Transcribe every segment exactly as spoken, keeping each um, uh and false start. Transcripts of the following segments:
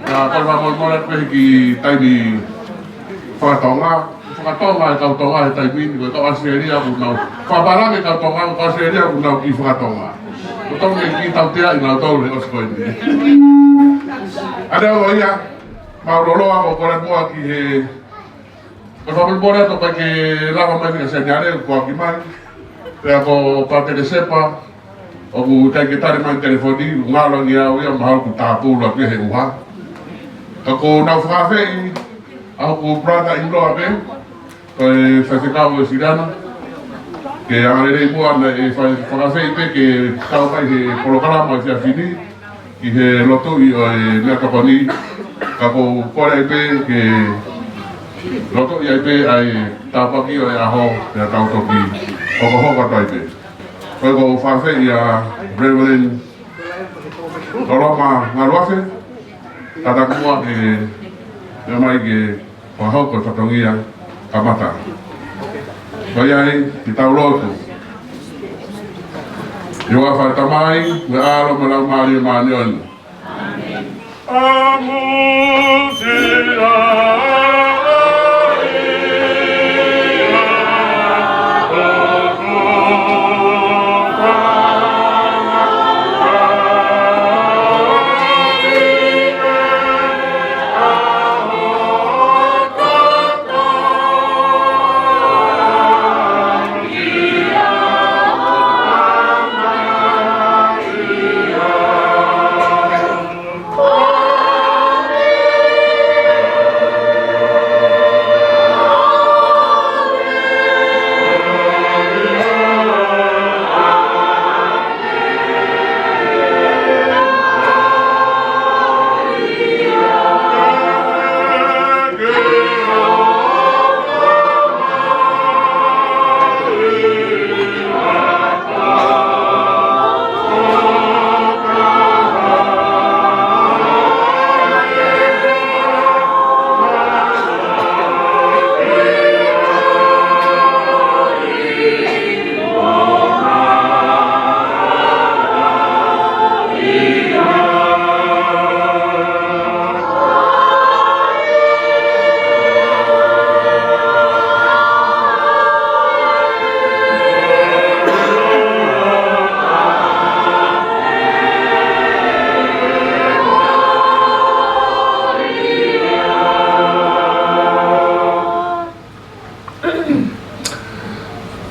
Ia, kole fakamolemole pē ki he taimi fakatonga, fakatonga e kau Tonga he taimi ni, ko e kau ʻAositelēlia ʻoku nau, fakapālangi e kau Tonga, kau ʻAositelēlia ʻoku nau kiʻi fakatonga. Ko e tonu ke kiʻi tautea ʻi nautolu he ʻosi ko eni. ʻA ia ko ia, mālō loloa ko e kole muʻa ki he, ko e fakamolemole atu pē ke lava mai fika seniale ko ʻaki mai. Pea ko Pātele Sepa, ʻoku teʻeki ke tali mai telefoni, ʻoku ngalo ange au ia mahalo kuo tāpulu ʻaki he ʻuha. Ka ʻoku nau fakaafeʻi ʻa hoku brother-in-law pē, ko e faifekau ʻo Siliana, ke ʻalu lelei muʻa naʻe fai fakaafeʻi pē ke kau mai he polokalama ʻo e efiafi ni, ki he lotuʻi ʻo e meʻatokoni, ka ʻoku ou kole ai pē ke lotuʻi ai pē ʻa e tāpuaki ʻo e ʻaho, pea tau toki hokohoko atu ai pē. Ko ia ʻoku ou fakaafeʻi ʻa Reverend Loloma Ngaluafe, tātā muʻa ke meʻa mai ke fakahoko e fatongia kamata. Ko ia ai, ke tau lotu. ʻI he huafa ʻo e Tamai, mo e ʻAlo, mo e Laumālie Māʻoniʻoni.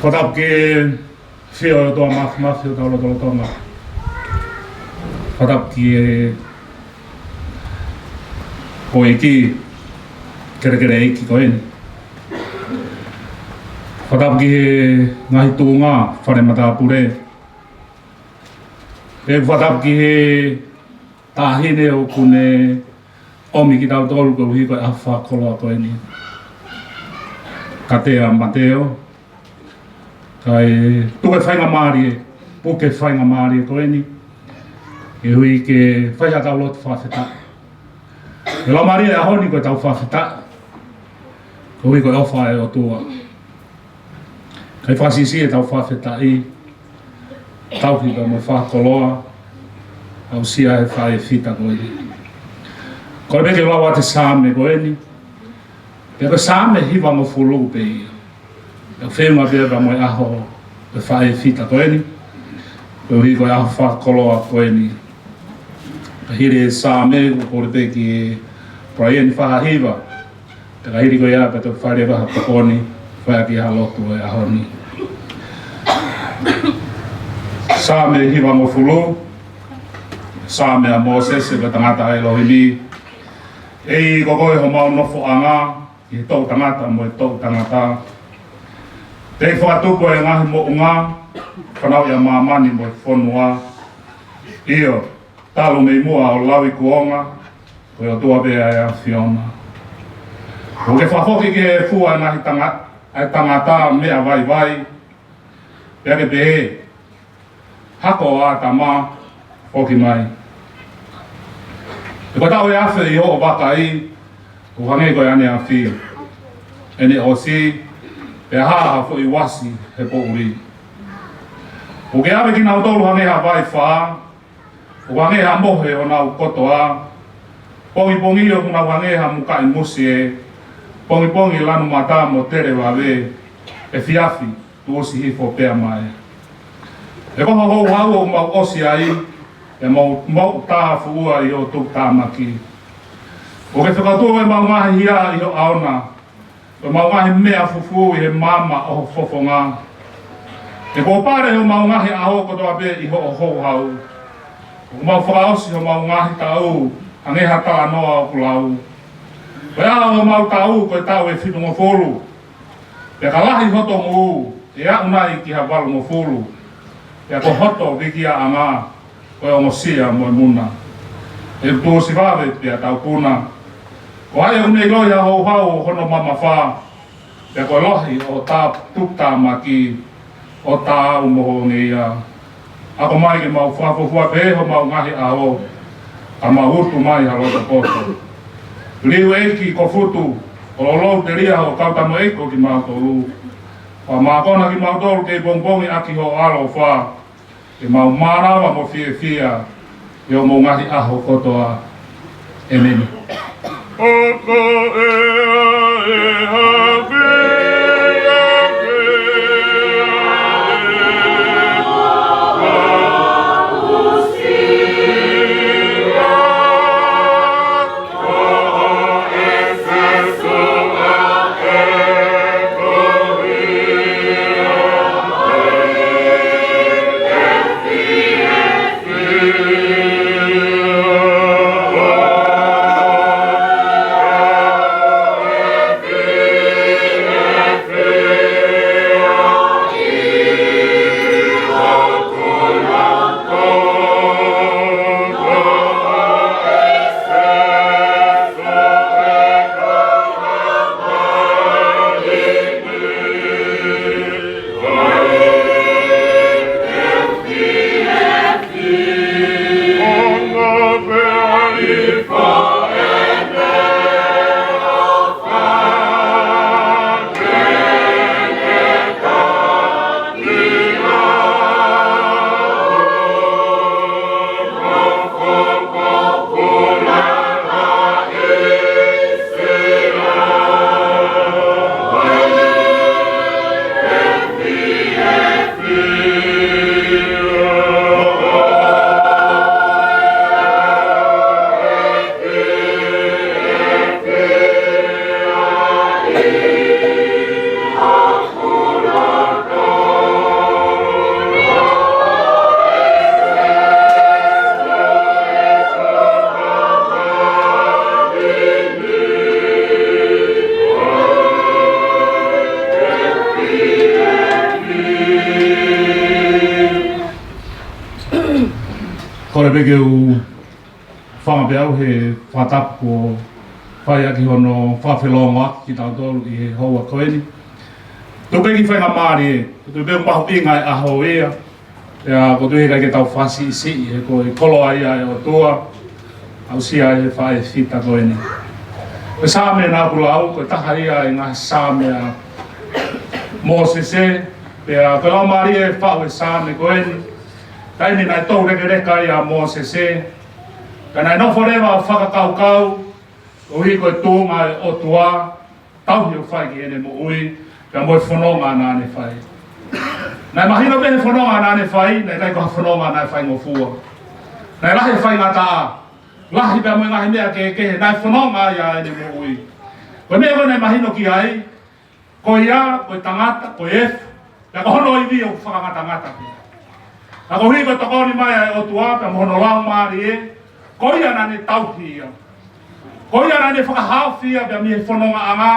Fakatapu ki he ʻafio ʻo e ʻOtua Māfimafi ʻo hotau lotolotonga. Fakatapu ki he houʻeiki kelekele ʻeiki ko eni. Fakatapu ki he ngaahi tuʻunga fale matāpule. Pea fakatapu ki he taʻahine ʻoku ne ʻomi kitautolu koeʻuhi ko e ʻaho fakakoloa ko eni. Katea Mateo, kae tuku e faingamālie, puke faingamālie ko eni, koeʻuhi ke fai haʻatau lotu fakafetaʻi. Ko e laumālie ʻo e ʻaho ni ko ʻetau fakafetaʻi, koeʻuhi ko e ʻofa ʻa e ʻOtua. Kae fakasiʻisiʻi ʻetau fakafetaʻi, tauhi pea mo e fakakoloa, aʻusia ʻe he faʻē fita ko eni. Kole pē ke u lau atu e Saame ko eni, pea ko e Saame hivangofulu pē ia. Pea feʻunga pē ia pea mo e ʻaho ʻo e faʻē fita ko eni, koeʻuhi ko e ʻaho fakakoloa ko eni. Pea hili e Saame, ʻoku ou kole pē ki he Brian Fahahiva, pea ka hili ko ia pea toki fai leva ha tokoni, fai ʻaki ha lotu ʻo e ʻaho ni. Saame hivangofulu, Saame ʻa Mōsese, ko e tangata ʻa ʻElohimi. ʻEiki, ko koe homau nofoʻanga ʻi he toʻutangata mo e toʻutangata. Teʻeki fakatupu ʻa e ngaahi moʻunga, fanauʻi ʻa māmani mo e fonua. ʻIo, talu mei muʻa ho lauikuonga, ko e ʻOtua pē ʻa e ʻAfiona. ʻOku ke fakafoki ki he efu ʻa e ngaahi tanga-, ʻa e tangata meʻa vaivai, pea ke pehē, Hako ʻo ʻĀtama, foki mai. He ko e taʻu ʻe afe ʻi hoʻo vakai, ʻoku hangē ko e ʻaneafi. ʻEne ʻosi, pea hā ha foʻi uasi he poʻuli. ʻOku ke ʻave kinautolu hangē ha vaifā, ʻoku hangē ha mohe honau kotoa. Pongipongi ʻoku nau hangē ha mukaʻi musie, pongipongi lanu mata mo tele vave, efiafi tuʻusi hifo pea mae. He ko ho houhau ʻoku mau ʻosi ai, pea mau, mau tāfuʻua ʻi hoʻo tuputāmaki. ʻOku ke fekautua ʻemau ngaahi hia ʻi ho ʻaona, ko ʻemau ngaahi meʻa fufū ʻi he maama ʻo ho fofonga. He kuo pale homau ngaahi ʻaho kotoa pē ʻi hoʻo houhau. ʻOku mau fakaʻosi homau ngaahi taʻu, hangē ha talanoa ʻoku lau. Ko e ʻaho homau taʻu, ko e taʻu ʻe fitungofulu. Pea ka lahi hoto ngū, ʻe aʻu nai ki ha valungofulu. Pea ko hoto vikiaʻanga, ko e ongosia mo e muna. ʻE tuʻusi vave pea taupuna. Ko hai ʻoku ne ʻiloʻi ha houhau ʻo hono mamafa. Pea ko e lohi ʻo tā tuputāmaki, ʻo taau mo hoʻo ngeia. Ako mai ke mau fakafuofua pē homau ngaahi ʻaho, ka mau utu mai ha loto poto. Liu ʻEiki ko Futu, ʻo lolou telia hoʻo kau tamaiki ko kimautolu. Fakamākona kimautolu kei pongipongi ʻaki hoʻo ʻaloʻofa, ke mau mānava mo fiefia ʻi hoʻomou ngaahi ʻaho kotoa. ʻĒmeni. Kole pē ke u hūfanga pē au he fakatapu kuo fai ʻaki hono fakafelongoaki kitautolu ʻi he houa ko eni. Tuku pē ke faingamālie, tuku pē ʻoku mahuʻinga e ʻaho ia. Pea ʻoku ou tui he ʻikai ke tau fakasiʻisiʻi, he ko e koloa ia ʻo e ʻOtua, aʻusia ʻe he faʻē fita ko eni. Ko e Saame naʻa ku lau, ko e taha ia ʻi he ngaahi Saame ʻa Mōsese, pea ko e Laumālie ʻe faʻu e Saame ko eni. Taimi naʻe toulekeleka ai ʻa Mōsese, ka naʻe nofo leva ʻo fakakaukau, koeʻuhi ko e tuʻunga ʻo e ʻOtua, tauhi ʻoku fai ki heʻene moʻui, pea mo e fononga naʻa ne fai. Naʻe mahino pē he fononga naʻa ne fai, naʻe ʻikai ko ha fononga naʻe faingofua. Naʻe lahi e faingataʻa, lahi pea mo e ngaahi meʻa kehekehe, naʻe fononga ai ʻa ʻene moʻui. Ko e meʻa ko ē naʻe mahino ki ai, ko ia, ko e tangata, ko e efu, pea ko hono ivi ʻoku fakangatangata pē. Ka koeʻuhi ko e tokoni mai ʻa e ʻOtua, pea mo hono Laumālie, ko ia naʻa ne tauhi ia. Ko ia naʻa ne fakahaofi ia, pea mei he fonongaʻanga,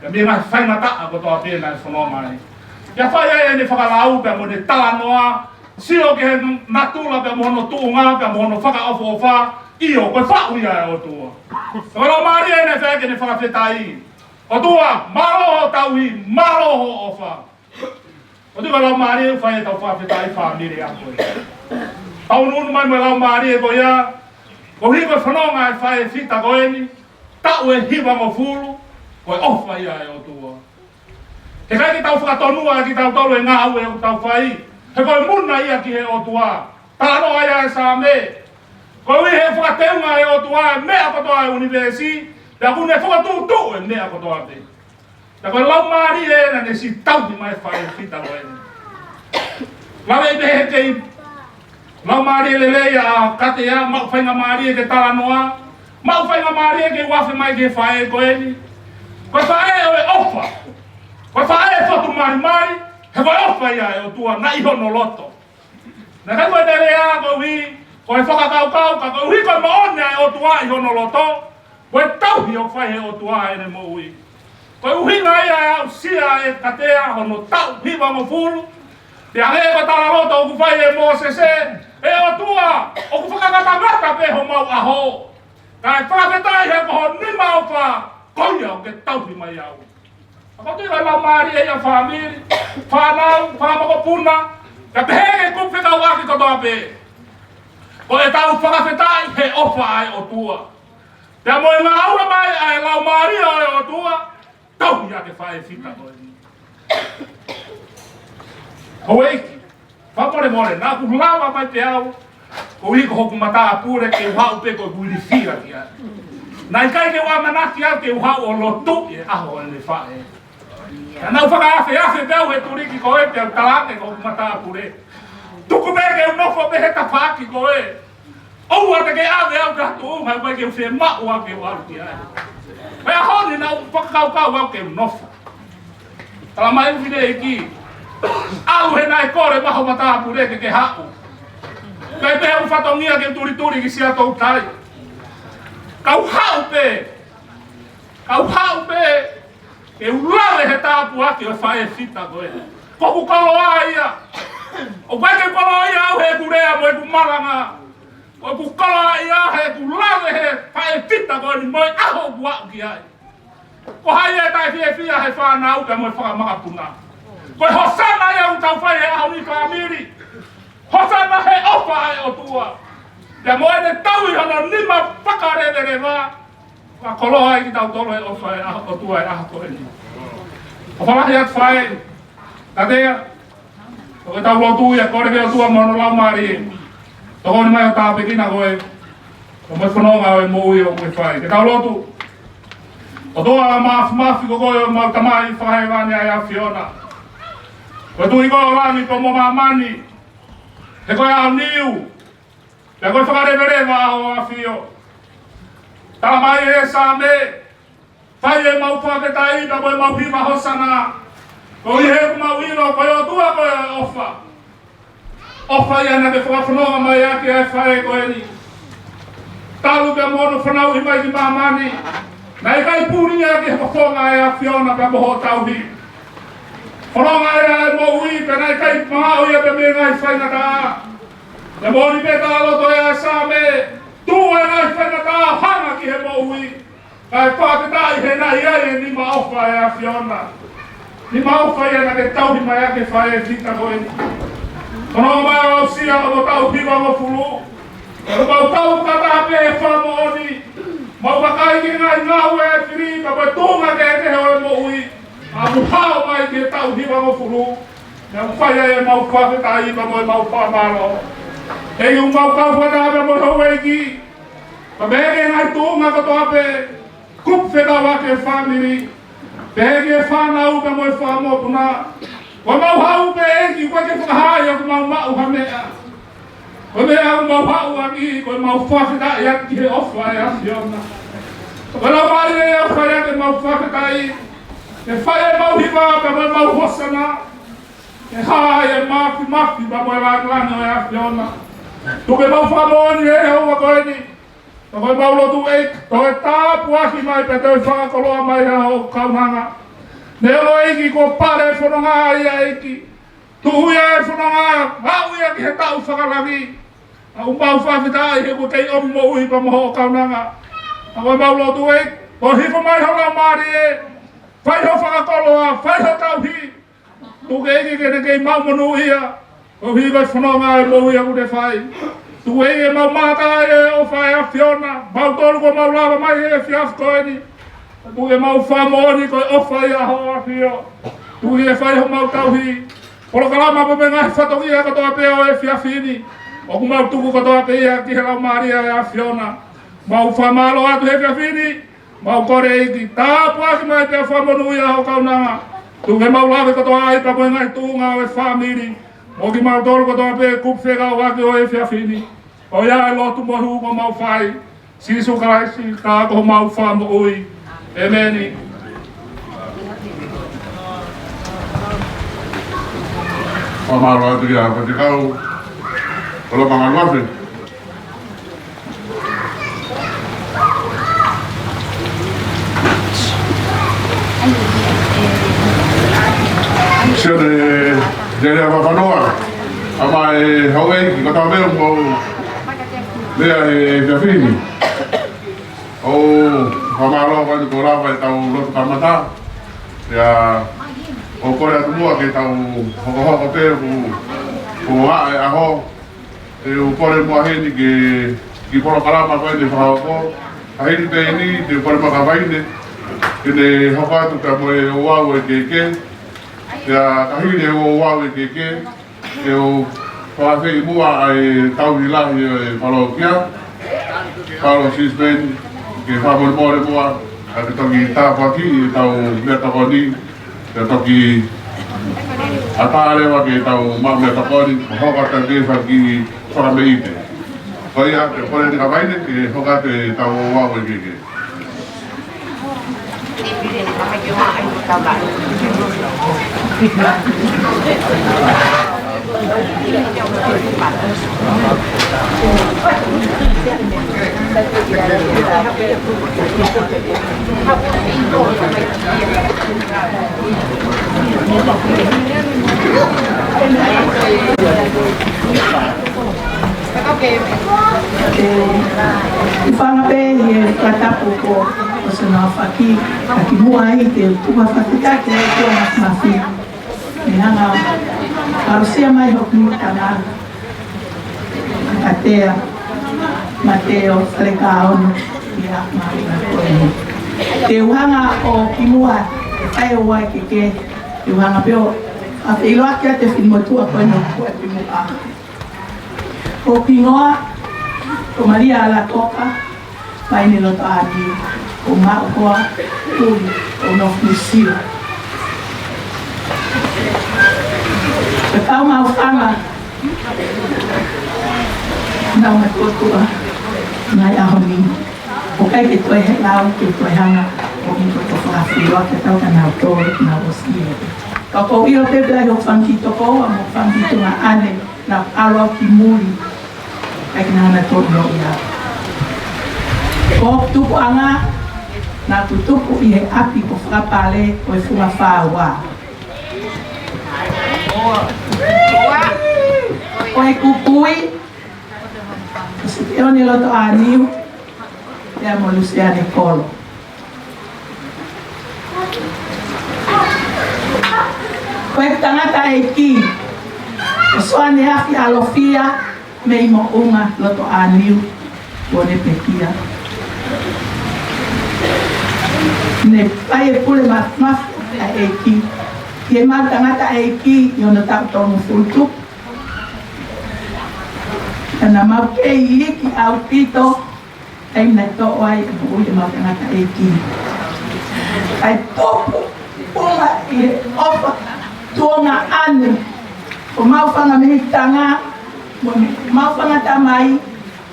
pea mei he ngaahi faingataʻa kotoa pē naʻe fononga ai. Pea fai ai ʻene fakalau, pea mo ʻene talanoa, sio ki he natula, pea mo hono tuʻunga, pea mo hono fakaʻofoʻofa, ʻio, ko e faʻu ia ʻa e ʻOtua. Ko e Laumālie naʻe fai ke ne fakafetaʻi. ʻOtua, mālō hoʻo tauhi, mālō hoʻo ʻofa. ʻOku ou tui ko e Laumālie ʻoku fai ʻetau fakafetaʻi fāmili ʻa ko ē. Tau ʻunuʻunu mai mo e Laumālie ko ia, koeʻuhi ko e fononga ʻa e faʻē fita ko eni, taʻu ʻe hivangofulu, ko e ʻofa ia ʻa e ʻOtua. He ʻikai ke tau fakatonua ʻe kitautolu e ngāue ʻoku tau fai, he ko e muna ia ki he ʻOtua. Talanoa ia ʻa e Saame, koeʻuhi he fakateunga ʻe he ʻOtua e meʻa kotoa ʻo e ʻunivēsi, pea ʻoku ne fakatuʻutuʻu e meʻa kotoa pē. Pea ko e Laumālie naʻa ne siʻi tauhi mai e faʻē fita ko eni. Lave pē he kei Laumālie lelei ʻa Katea, maʻu faingamālie ke talanoa, maʻu faingamālie ke u afe mai ki he faʻē ko eni. Ko e faʻē ʻo e ʻofa. Ko e faʻē fotu malimali, he ko e ʻofa ia ʻa e ʻOtua naʻe ʻi hono loto. Naʻe ʻikai ko ʻene lea koeʻuhi ko e fakakaukau, ka koeʻuhi ko e moʻoni ʻa e ʻOtua ʻi hono loto, ko e tauhi ʻoku fai ʻe he ʻOtua ʻene moʻui. Ko e ʻuhinga ia ʻe aʻusia ʻe Katea hono taʻu hivangofulu. Pea hangē ko e talaloto ʻoku fai ʻe Mōsese, ʻE ʻOtua, ʻoku fakangatangata pē homau ʻaho. Kae fakafetaʻi he ko ho nima ʻofa, ko ia ʻoku ke tauhi mai au. ʻOku ou tui ko e Laumālie ia fāmili, fānau, fanga mokopuna, kae pehē ki he kupu fekauʻaki kotoa pē. Ko ʻetau fakafetaʻi he ʻofa ʻa e ʻOtua. Pea mo e ngāue mai ʻa e Laumālie ʻo e ʻOtua, tauhi ʻa e faʻē fita ko eni. Houʻeiki, fakamolemole, naʻa ku lava mai pē au, koeʻuhi ko hoku matāpule ke u haʻu pē ko e kuili fila ki ai. Naʻe ʻikai ke u ʻamanaki au ke u haʻu ʻo lotu ʻi he ʻaho ʻo ʻene faʻē. Ka naʻa ku fakaafeafe pē au he tuliki ko ē pea u talaange ki hoku matāpule, tuku pē ke u nofo pē he tafaʻaki ko ē. ʻOua te ke ʻave au ki ha tuʻunga ʻoku ʻikai ke u fiemaʻu au ke u ʻalu ki ai. Pea ʻaho ni naʻa ku fakakaukau au ke u nofo. Talamai ʻe he fineʻeiki, ʻalu he naʻe kole mai ho matāpule ke ke haʻu. Kae pehē ʻoku fatongia ke u tulituli ki Siaʻatoutai. Ka u haʻu pē. Ka u haʻu pē. Ke u lave he tāpuaki ʻo e faʻē fita ko ē. Ko hoku koloa ia. ʻOku ʻikai ke koloaʻia au heʻeku lea mo ʻeku malanga. Ko hoku koloa ia heʻeku lave he faʻē fita ko eni mo e ʻaho ʻoku ou aʻu ki ai. Ko hai ʻe taʻefiefia he fānau pea mo e fanga makapuna. Ko e hosana ia ʻoku tau fai he ʻaho ni fāmili. Hosana he ʻofa ʻa e ʻOtua. Pea mo ʻene tauhi hono nima fakaleveleva. Fakakoloa ai kitautolu he ʻofa ʻa e ʻOtua he ʻaho ko eni. ʻOfa lahi atu faʻē. Katea. Ko ʻetau lotu ia, kole ki he ʻOtua mo hono Laumālie. Tokoni mai ʻo tāpuekina koe. Ko e fononga ʻo e moʻui ʻoku ke fai. Ke tau lotu. ʻOtua māfimafi ko koe ʻemau Tamai fakahēvani ʻa e ʻAfiona. Ko e Tuʻi ko ē ʻo langi pea mo māmani. He ko e ʻaoniu. Pea ko e fakaleveleva ʻa hoʻo ʻAfio. Talamai ʻe he Saame, fai ʻemau fakafetaʻi pea mo ʻemau hiva hosana. Koeʻuhi he ʻoku mau ʻilo ko e ʻOtua ko e ʻofa. ʻOfa ia naʻa ke fakafononga mai ʻaki ʻa e faʻē ko eni. Talu pea mo hono fanauʻi mai ki māmani, naʻe ʻikai puli ia ki he fofonga ʻo e ʻAfiona pea mo hoʻo tauhi. Fononga ia ʻa e moʻui, pea naʻe ʻikai maʻu ia pea mei he ngaahi faingataʻa. Pea moʻoni pē ʻa e loto ʻa e Saame, tuʻu ʻa e ngaahi faingataʻa ʻo hanga ki he moʻui. Kae fakafetaʻi he naʻe ʻi ai e nima ʻofa ʻa e ʻAfiona. Nima ʻofa ia naʻa ke tauhi mai ʻaki e faʻē fita ko eni. Ko hono ʻomai ʻo aʻusia ʻo tau hivangofulu. Ko mau tau kata pē he fakamoʻoni. Mau vakai ki he ngaahi ngāue ʻa e fili, ka ko e tuʻunga kehekehe ʻo e moʻui. ʻA mau hao mai ki he tau hivangofulu. Naʻa mau fai ai ʻemau fakafetaʻi pea mo ʻemau fakamālō. ʻEiki, ʻoku mau kau fakataha pea mo e houʻeiki. Pea pehē ki he ngaahi tuʻunga kotoa pē, kupu fekauʻaki e fāmili, pehē ki he fānau pea mo e fanga mokopuna. Ko ʻemau haʻu pē ʻEiki, ʻoku ʻikai ke fakahā ia ʻoku mau maʻu ha meʻa. Ko e meʻa ʻoku mau haʻu ʻaki, ko ʻemau fakafetaʻi atu ki he ʻofa ʻa e ʻAfiona. Ko e Laumālie ʻoku fai ʻaki ʻemau fakafetaʻi, ke fai ʻemau hiva pea mo ʻemau hōsana, ke hā ai e māfimafi pea mo e lāngilangi ʻo e ʻAfiona. Tuku ke mau fakamoʻoni he houa ko eni, ka ko ʻemau lotu ʻEiki, toe tāpuaki mai pea toe fakakoloa mai ʻa hoʻo kaunanga. Neongo ʻEiki kuo pale e fononga ʻa ia ʻEiki. Tuʻu ia e fononga, aʻu ia ki he taʻu fakalangi. ʻOku mau fakafetaʻi he kuo kei ʻomi moʻui pea mo hoʻo kaunanga. Ka ko ʻemau lotu ʻEiki, toe hifo mai ho Laumālie, fai ho fakakoloa, fai ho tauhi. Tuku ke ʻEiki ke ne kei maʻu monūʻia, koeʻuhi ko e fononga ʻo e moʻui ʻoku ne fai. Tuku ʻEiki ke mau mamata ai he ʻofa ʻa e ʻAfiona, mautolu kuo mau lava mai he efiafi ko eni. Tuku ke mau fakamoʻoni ko e ʻofa ia ʻa hoʻo ʻAfio. Tuku ke fai homau tauhi. Polokalama pea mo e ngaahi fatongia kotoa pē ʻo e efiafi ni, ʻoku mau tuku kotoa pē ia ki he Laumālie ʻo e ʻAfiona. Mau fakamālō atu he efiafi ni. Mau kole ʻEiki, tāpuaki mai pea fakamonūʻia ho kaunanga. Tuku ke mau lave kotoa ai pea mo e ngaahi tuʻunga ʻo e fāmili, mo kimautolu kotoa pē kupu fekauʻaki ʻo e efiafi ni. Ko ia e lotu mo e hū ʻoku mau fai, Sīsū Kalaisi, ka ko homau Fakamoʻui. ʻĒmeni. Fakamālō atu kia Faifekau Kolomanga Luafe. Sione Lelea Vavanoa, ʻa mai houʻeiki, ko tau mea mo mea e efiafi ni. ʻOku fakamālō ko eni kuo lava e tau lotu kamata. Pea ʻoku kole atu muʻa ke tau hokohoko pē ʻoku, ʻoku ʻaʻa e ʻaho. Te u kole muʻa heni ke, ki he polokalama ko eni fakahoko. Ka hili pē eni, te u kole muʻa kia Vaine ke ne hoko atu pea mo e ouau ʻo e keke. Pea ka hili e ouau ʻo e keke, te u fakaafeʻi muʻa ʻa e tauhi lahi ʻo e palokia, Palo Sismeni, ke fakamolemole muʻa, kae toki tāpuakiʻi e tau meʻatokoni, pea toki ʻatā leva ke tau maʻu meʻatokoni, hoko atu ke faki fakameʻite. Ko ia, te u kole eni kia Vaine ke hoko atu e tau ouau ʻo e keke. Hūfanga pē ʻi he fakatapu kuo ʻosi hono aofaki, ka kimuʻa ai te u tuku ha fakafetaʻi ki he ʻOtua Māfimafi. Ne hanga ʻo aʻusia mai hoku tama, Katea Mateo Falekaono, ʻi he ʻaho mālie ko eni. Te u hanga ʻo kimuʻa ʻo fai e ouau ʻo e keke, te u hanga pē ʻo ʻafeʻi ʻaki ʻa e finemotuʻa ko eni ʻoku ʻi muʻa. Ko hoku hingoa ko Malia Alatoka Vaine Lotoʻani, ko Maʻukoa, Puli, ʻo nofo Nuʻu Sila. Ko e kau maʻufanga naʻa nau matuʻotuʻa ʻi he ngaahi ʻaho ni. ʻOku ʻikai ke toe hela au ke toe hanga ʻo ʻomi ko e fakafeʻiloaki kiate kinautolu naʻa nau ʻosi ʻi heni. Ka ʻoku ou ʻilo pē pē ʻa hoku fanga kiʻi tokoua mo e fanga kiʻi tuongaʻane naʻa nau ʻalu ki muli, ʻikai ke nau hanga ʻo toʻo ia. Ko hoku tupuʻanga, naʻa ku tupu ʻi he ʻapi ko Fakapale ʻo e Funga Fāua. Ko ʻeku kui, ko Sipeoni Lotoʻāniu, pea mo Luseane Kolo. Ko ʻeku tangataʻeiki, ko Soane Afi ʻAlofia, mei Moʻunga Lotoʻāniu, kuo ne pekia. Ne fai e pule ma-, mafu ʻa e ʻEiki ki heʻemau tangataʻeiki ʻi hono taʻu tolungofulu tupu. Ka naʻa mau kei iiki ʻaupito, ʻa ia naʻe toʻo ai e moʻui ʻemau tangataʻeiki. ʻA e tupu ʻi he ʻofa tuongaʻane, ko homau fanga mehikitanga, mo homau fanga tamai,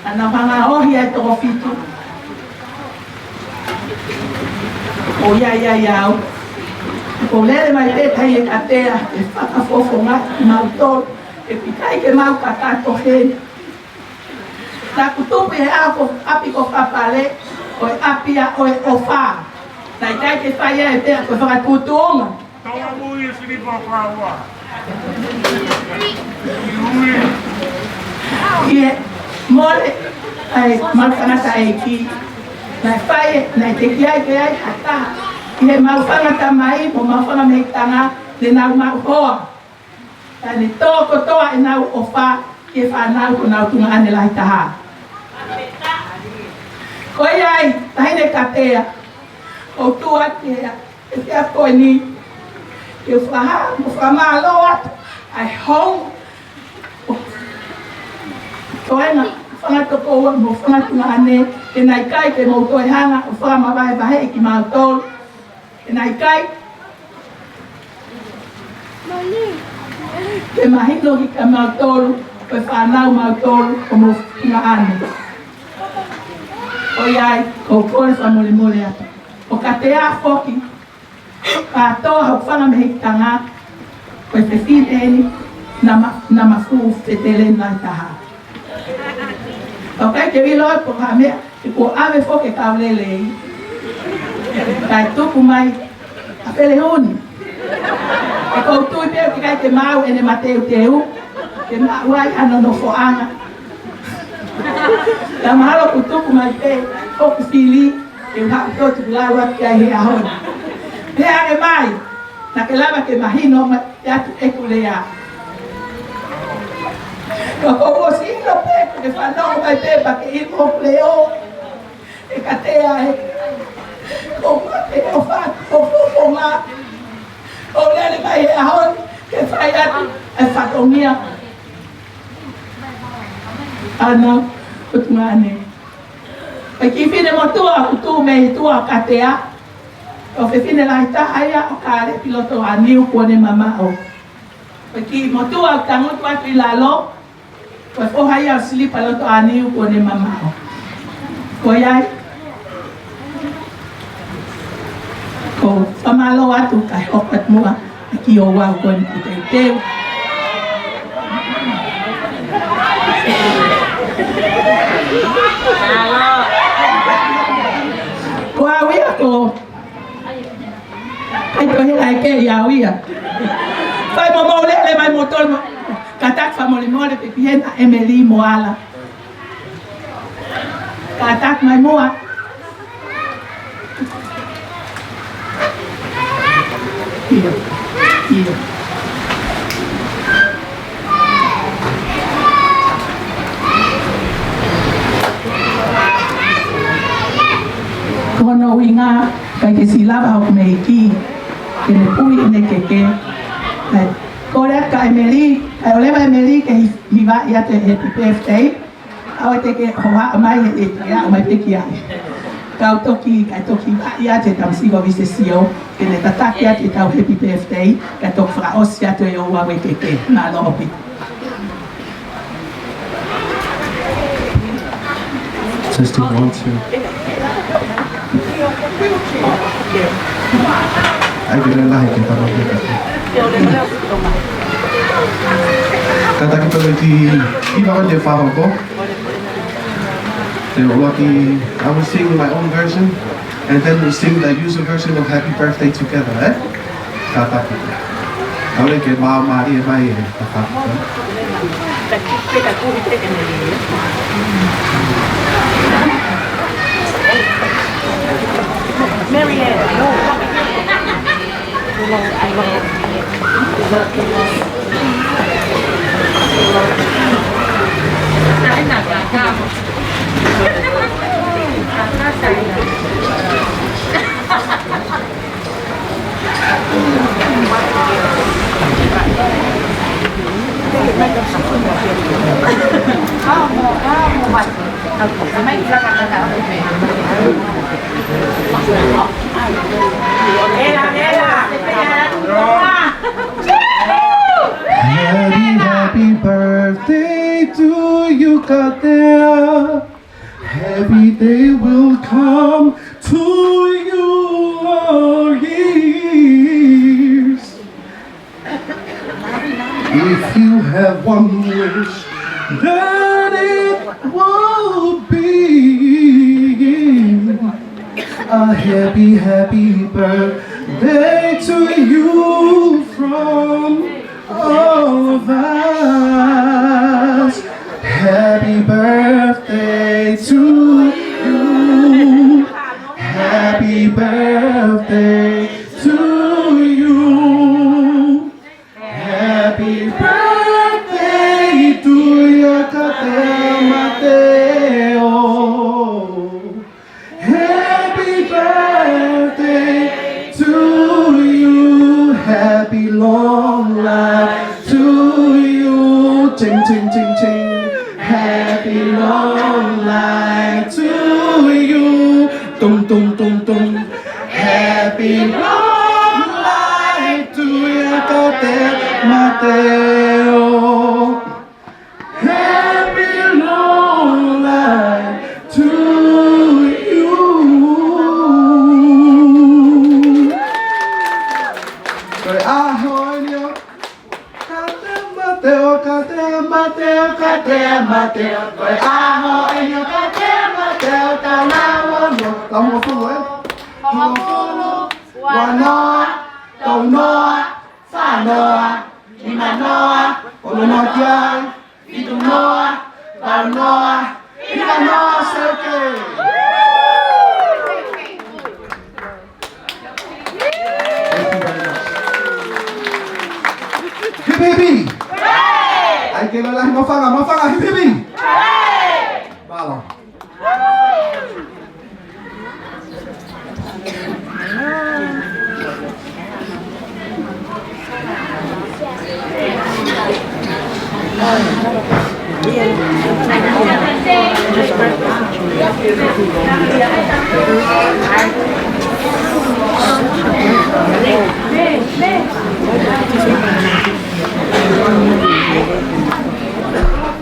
naʻa nau hanga ʻo ohi ai toko fitu. ʻOku ʻi ai ʻa au. ʻOku lele mai pē ʻa e katea, ʻe fakafofongaʻi kimautolu, ʻe ʻikai ke mau kakato heni. Naʻa ku tupu ʻi he ʻaho ko ʻapi ko Fakapale, ko e ʻapi ia ʻo e ʻofa. Naʻe ʻikai ke fai ai pē ko e fakatuʻutuʻunga. Tau ui e silipa fāua. ʻI he mole ʻa e mau tangataʻeiki, naʻe fai, naʻe teʻeki ai ke ʻi ai ha taha ʻi heʻemau fanga tamai mo homau fanga mehikitanga ne nau maʻu hoa. Ka ne tō kotoa ʻenau ʻofa ki he fānau ko honau tuongaʻane lahi taha. Ko ia ai, taʻahine katea, ʻoku ou tuʻu atu ʻi he efiafi ko eni ke u fakahā mo fakamālō atu ʻa e hou toenga fanga tokoua mo fanga tuongaʻane, he naʻe ʻikai ke mou toe hanga ʻo fakamavahevaheʻi kimautolu. He naʻe ʻikai ke mahino kiate kimautolu ko e fānau mautolu ʻo homou tuongaʻane. Ko ia ai, ʻoku ou kole fakamolemole atu. ʻO katea foki, kātoa hoku fanga mehikitanga, ko e fefine eni, naʻa ma-, naʻa ma fuʻu fetele na taha. ʻOku ʻikai ke u ʻilo pe ko e hā e meʻa, he kuo ʻave foki e kau lelei. Kae tuku mai ʻa Felehuni. He ʻoku ou tui pē ʻoku ʻikai ke maʻu ʻene mateuteu, ke maʻu ai hano nofoʻanga. Ka mahalo kuo tuku mai pē hoku fili, ke u haʻu atu ʻo tukulalo atu ki ai he ʻaho ni. Pea ʻe mai, naʻa ke lava ke mahino mai atu ʻeku lea. Ka ʻoku ou ʻosi ʻilo pē, ke fanongo mai pē, pea ke ʻilo ʻeku lea. ʻE katea ē. Ko mate o fa-, ko fofonga. ʻO lele mai he ʻaho ni, ke fai atu e fatongia. ʻAna, ʻo tuongaʻane. Ko e kiʻi fefine motuʻa ʻoku tuʻu mei tuʻa ʻo katea, ko e fefine lahi taha ia ʻo Kalepi Lotoʻāniu kuo ne mamaʻo. Ko e kiʻi motuʻa ʻoku tangutu atu ʻi lalo, ko e foha ia ʻo Silipa Lotoʻāniu kuo ne mamaʻo. Ko ia ai, ʻoku ou fakamālō atu kae hoko atu muʻa ʻa e kiʻi ouau ko eni kuo teuteu. Ko au ia ko, ʻikai toe hela ʻe au ia. Fai mo mou lele mai moutolu mo. Kātaki fakamolemole pē ki hena ʻEmeli Moala. Kātaki mai muʻa. ʻIo, ʻio. Ko hono ʻuhinga, ʻikai ke siʻi lava hoku mehiki ke ne puhi ʻene keke. Kae kole atu kia ʻEmeli, kae ʻoleva ʻEmeli ke hi-, hivaʻi atu e happy birthday. ʻAua te ke hoa mai he ʻEiki, ʻomai pē ki ai. Kau toki, kae toki vaʻi atu e tamasiʻi ko Vise Sio, ke ne tataki atu ʻetau happy birthday, kae toki fakaʻosi atu e ouau e keke. Mālō ʻaupito. Testing, one, two. ʻAi ke lea lahi ke tama ke ka. Kātaki pē ki, ki vaka te whahoko. Te o laki, I will sing my own version, and then we sing the user version of Happy Birthday together, eh? Kātaki. Aule ke mau mālie mai e tapa. Mary Ann, no. Happy, happy birthday to you, Katea. Happy day will come to you all years. If you have one wish, then it will be a happy, happy birthday to you from all of us. Happy birthday to you. Happy birthday to you. Happy birthday to you, Katea Mateo. Happy birthday to you. Happy long life to you. Ching, ching, ching, ching. Happy long life to you. Tung, tung, tung, tung. Happy long life to you, Katea Mateo. Happy long life to you. Ko e ʻaho eni ʻo Katea Mateo, Katea Mateo, Katea Mateo. Ko e ʻaho eni ʻo Katea Mateo, taʻu ua noa. Taʻu hongofulu, ē? Hongofulu, ua noa, tolu noa, fā noa, nima noa, ono noa ki ai, fitu noa, valu noa, hiva noa, seuke. Thank you very much. Hipi hipi. ʻAi ke lalahi, Mafanga, Mafanga, hipi hipi. Mālō.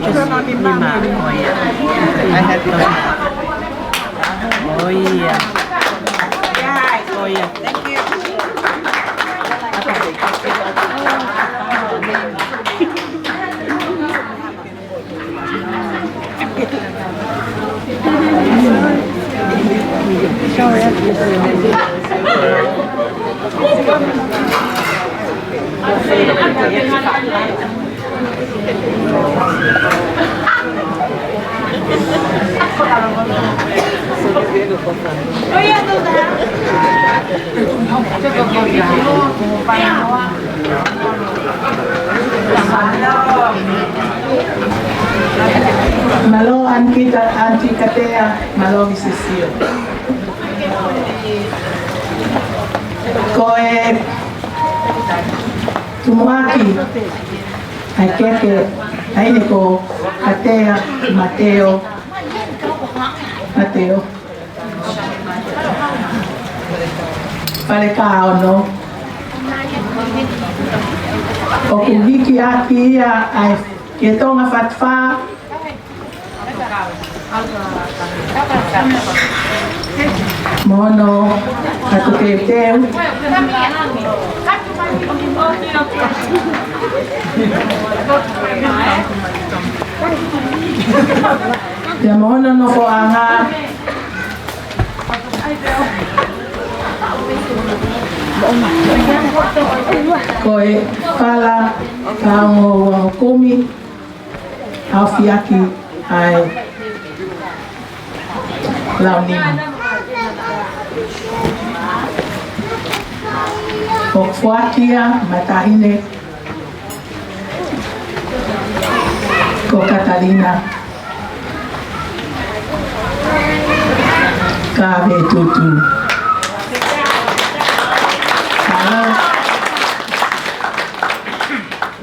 Just nima, oh yeah. I had to. Oh yeah. Oh yeah. Thank you. Mālō, Aunty Ka-, Aunty Katea, mālō, Misisi Sio. Ko e tumuʻaki ʻa e keke, ʻa ia ko Katea Mateo. Mateo. Fale Kaono. ʻOku hiki ʻaki ia ʻa e Kē Tonga Fatufā. Mo hono katu teuteu. Pea mo hono nofoʻanga, ko e fala ka ongo ua ʻo kumi, ʻaofiʻaki ʻa e launima. ʻOku foaki ia maʻa e taʻahine ko Katalina Kavetutu. Mālō.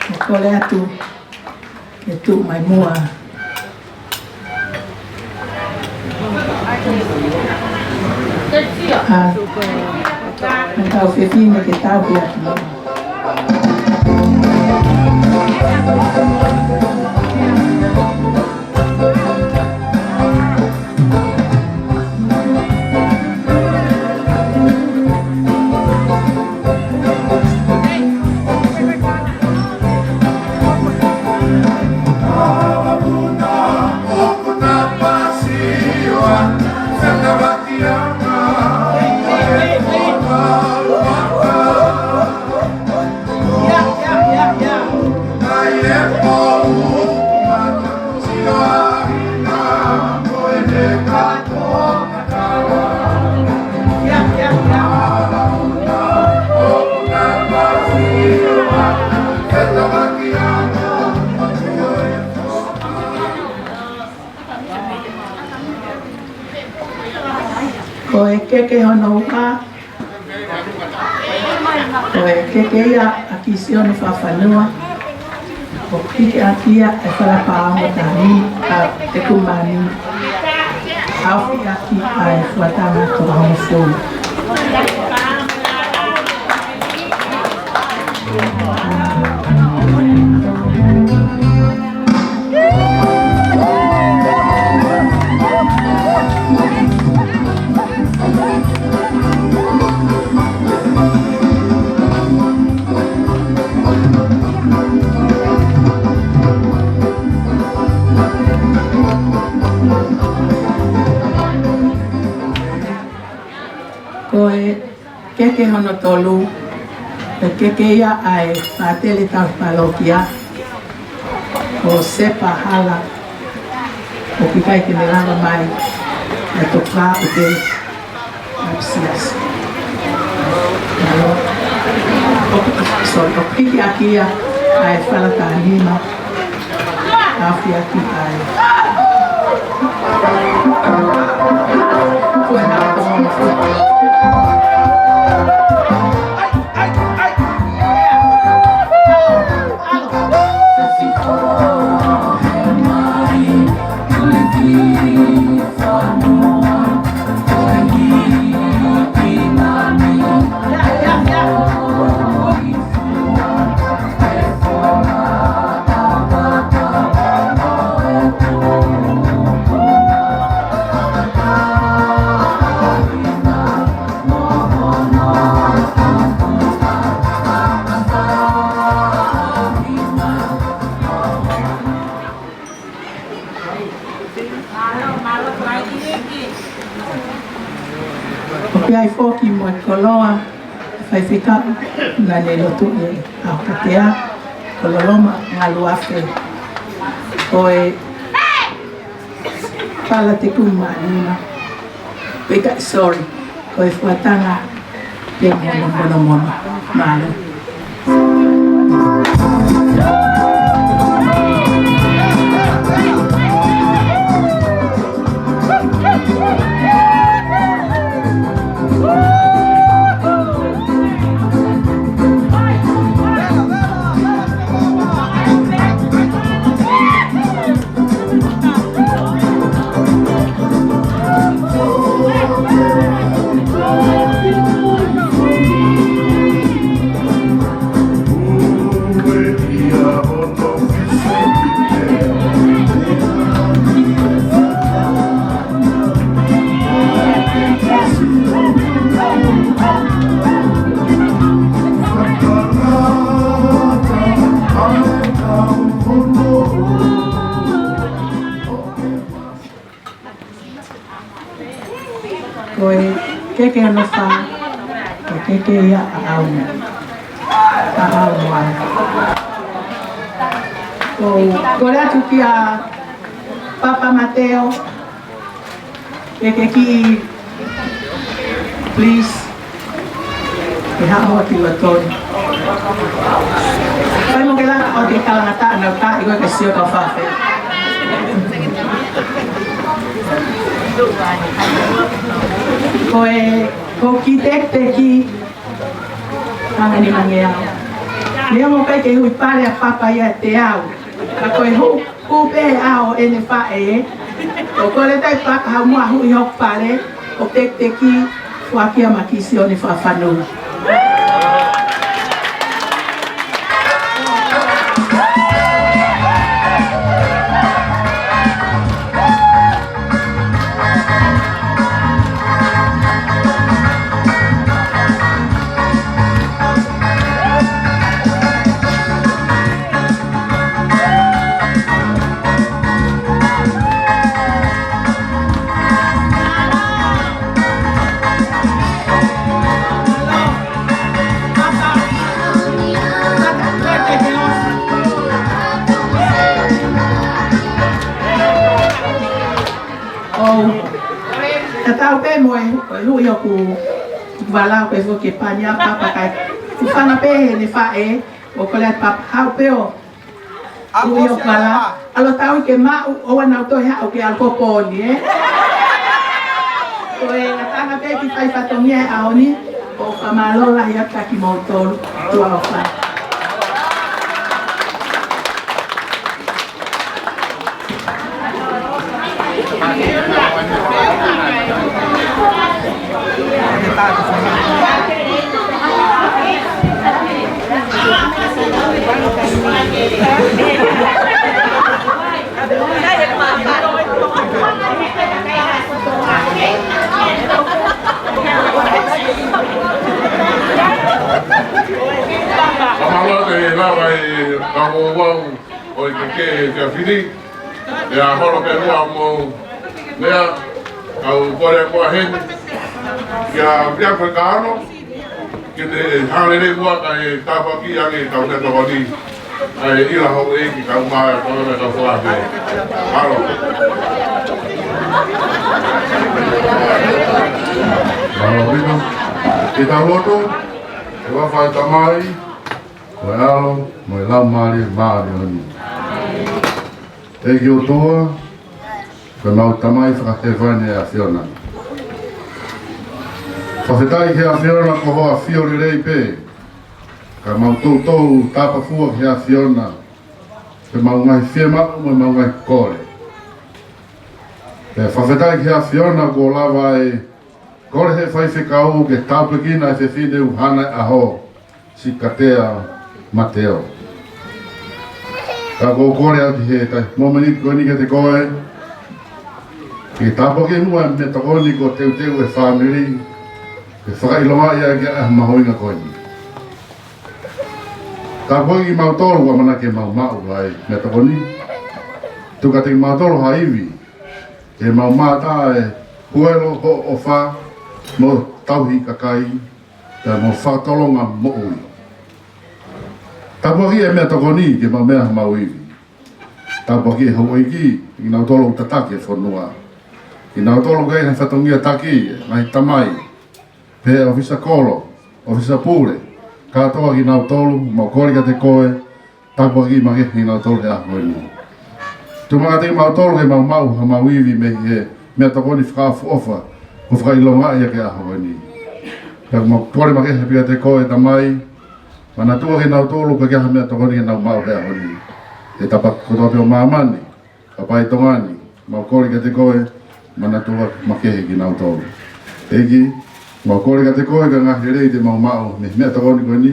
ʻOku ou kole atu ke tuʻu mai muʻa ʻa e kau fefine ke tauhi ʻaki muʻa. Ko e keke hono ua, ko e keke ia ʻa Kisione Fafanua, ʻoku hiki ʻaki ia ʻa e fala pāongo taha nima, ʻa e kumani, ʻaofiʻaki ʻa e fuataha toko hongofulu. Ko e keke hono tolu, ko e keke ia ʻa e fātele tauhi pālokia, ko Sepa Hala, ʻoku ʻikai ke ne lava mai, ʻa e tokua ʻo te Apsias. Mālō. ʻOku, sorry, ʻoku hiki ʻaki ia ʻa e fala taha nima. ʻAofiʻaki ʻa e. ʻOku ʻi ai foki mo e koloa, faifekau, naʻa ne lotu ʻi he ʻaho katea, ko Loloma Ngaluafe. Ko e fala toko nima. Peka, sorry. Ko e fuataha toko ono mono mono. Mālō. Ke ano fa, ke ke ia a au. A au a. Ko, kole atu kia Papa Mateo, ke ke ki, please. Ke haʻu ki lotoni. Kai mo ke la o ke kalangata ana ka i ko ke sio ka fafe. Ko e, ko ki tek tek ki, Hanga ni mangeau. Neongo pē ke hui pale ʻa Papa ia ʻe te au. Ka ko e hū, hū pē ʻa ʻene faʻē. ʻO kole tai Papa ha mua hui hoku pale. ʻO tek tek ki, fua kia Makisione Fafanu. ʻOu. Tatau pē mo e, ʻo e hui ʻoku, ʻoku vala ko e foki e pani ʻa Papa kai. ʻOku fana pē heʻene faʻē, ʻo kole atu Papa haʻu pē ʻo hui ʻoku vala. ʻAlu atu ke maʻu, ʻoua naʻa toe haʻu ke ʻalu ko poni, ē? Ko e ngataʻanga pē ki fai fatongia he ʻaho ni, ʻoku fakamālō lahi atu kia kimoutolu, tuʻa ʻofa. Fakamālō atu e lava e kau vau ʻo e keke kia Fili. ʻIa holo pē ua mo mea, kau kole atu heni kia Fiafe Kano, ke ne hālele ua kae tāpuaki ange kau mea tokoni. ʻA e ʻila houʻeiki kau mai, kau mea kau fakafe. Alo. Mālō ʻaupito. Ke tau lotu, ʻe ua fai Tamai, ko e ʻAlo, mo e Laumālie Māʻoniʻoni. ʻEiki ʻOtua, ko ʻemau Tamai fakahēvani ʻa e ʻAfiona. Fakafetaʻi ki he ʻAfiona ko ho ʻAfio lelei pē, ka mau toutou tāpafua ki he ʻAfiona, ke mau ngaahi fiemaʻu mo mau ngaahi kole. Pea fakafetaʻi ki he ʻAfiona kuo lava e kole he faifekau ke tāpuekina e fefine ʻoku hana e ʻaho, Sikatea Mateo. Ka ko e kole atu he taimi, mōmeniti ko eni kiate koe, ke tāpuaki muʻa e meʻatokoni kuo teuteu ʻe he fāmili, ke fakaʻilongaʻi ʻaki ʻa e mahuʻinga ko eni. Tāpuaki kimautolu ʻoku ʻamanaki ke mau maʻu ʻa e meʻatokoni. Tuku kiate kimautolu ha ivi, ke mau mātā e huelo hoʻo ʻofa mo tauhi kakai, pea mo fakatolonga moʻui. Tāpuakiʻi e meʻatokoni ke mau meʻa ha mau ivi. Tāpuakiʻi e houʻeiki, kinautolu ʻoku tataki e fonua. Kinautolu ʻoku ʻi ai ha fatongia taki, ngaahi tamai, pea ʻofisa kolo, ʻofisa pule, kātoa kinautolu, mau kole kiate koe, tāpuakiʻi makehe kinautolu he ʻaho ni. Tuku makehe kimautolu ke mau maʻu ha mau ivi mei he meʻatokoni fakaʻofoʻofa, kuo fakaʻilongaʻi ʻaki e ʻaho ni. Pea mau kole makehe pē kiate koe Tamai, manatua kinautolu ka ʻi ai ha meʻatokoni ke nau maʻu he ʻaho ni. ʻE tapa kotoa pē ʻo māmani, Papa ʻi Tonga ni, mau kole kiate koe, manatua makehe kinautolu. ʻEiki, mau kole kiate koe ka ngaahi lelei te mau maʻu mei he meʻatokoni ko eni,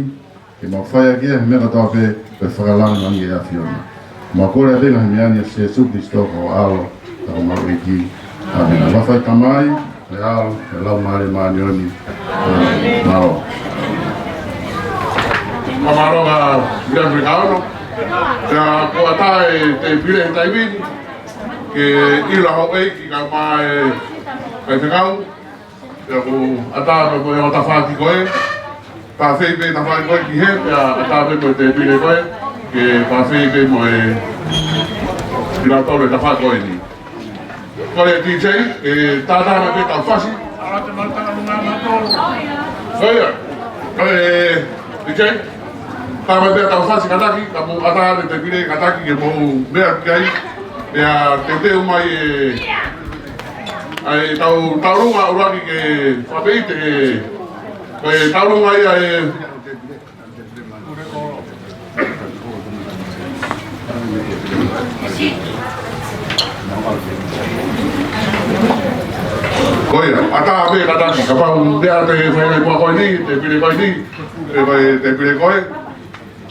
ke mau fai ʻaki ia he meʻa kotoa pē ko e fakalangilangi ʻa e ʻAfiona. Mau kole ʻa e ngaahi meʻa ni ʻia Sīsū Kalaisi ko ho ʻAlo, ko homau ʻEiki. ʻĀmeni. Mafai Tamai, ʻe ʻAlo, ʻe Laumālie Māʻoniʻoni. ʻĀmeni. Mālō. Mālō ka mea mea ka ono. Ka ko e taʻe te pile he taimi ni, ke ʻila houʻeiki kae ʻumaʻā e faifekau. Pea ʻoku ʻatā pē mo e ongo tafaʻaki ko ē, pāfeʻi pē tafaʻaki ko ē ki hē, pea ʻatā pē mo e tēpile ko ē, ke pāfeʻi pē mo e kinautolu e tafaʻaki ko eni. Kole D J, ʻe tātā mai pē ʻetau fasi. Ko ia, kole D J, tā mai pē ʻetau fasi kātaki, ka mou ʻatā ʻa e tēpile kātaki ke mou meʻa ki ai, pea teuteu mai e ʻa ʻetau taulunga ʻuluaki ke fakapeite, ko e taulunga ia ʻe. Ko ia, ʻatā pē kātaki, kapau ʻe ʻi ai ha fai mai pua ko eni, tēpile ko eni, ʻe fai tēpile ko ē.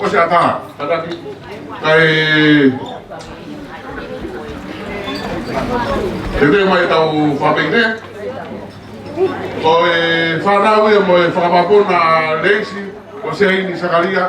ʻOsi ʻatā, kātaki. Kae teuteu mai ʻetau fakapeite. Ko e fānau ia mo e fakapapuna Leisi, ko Seini Sakalia.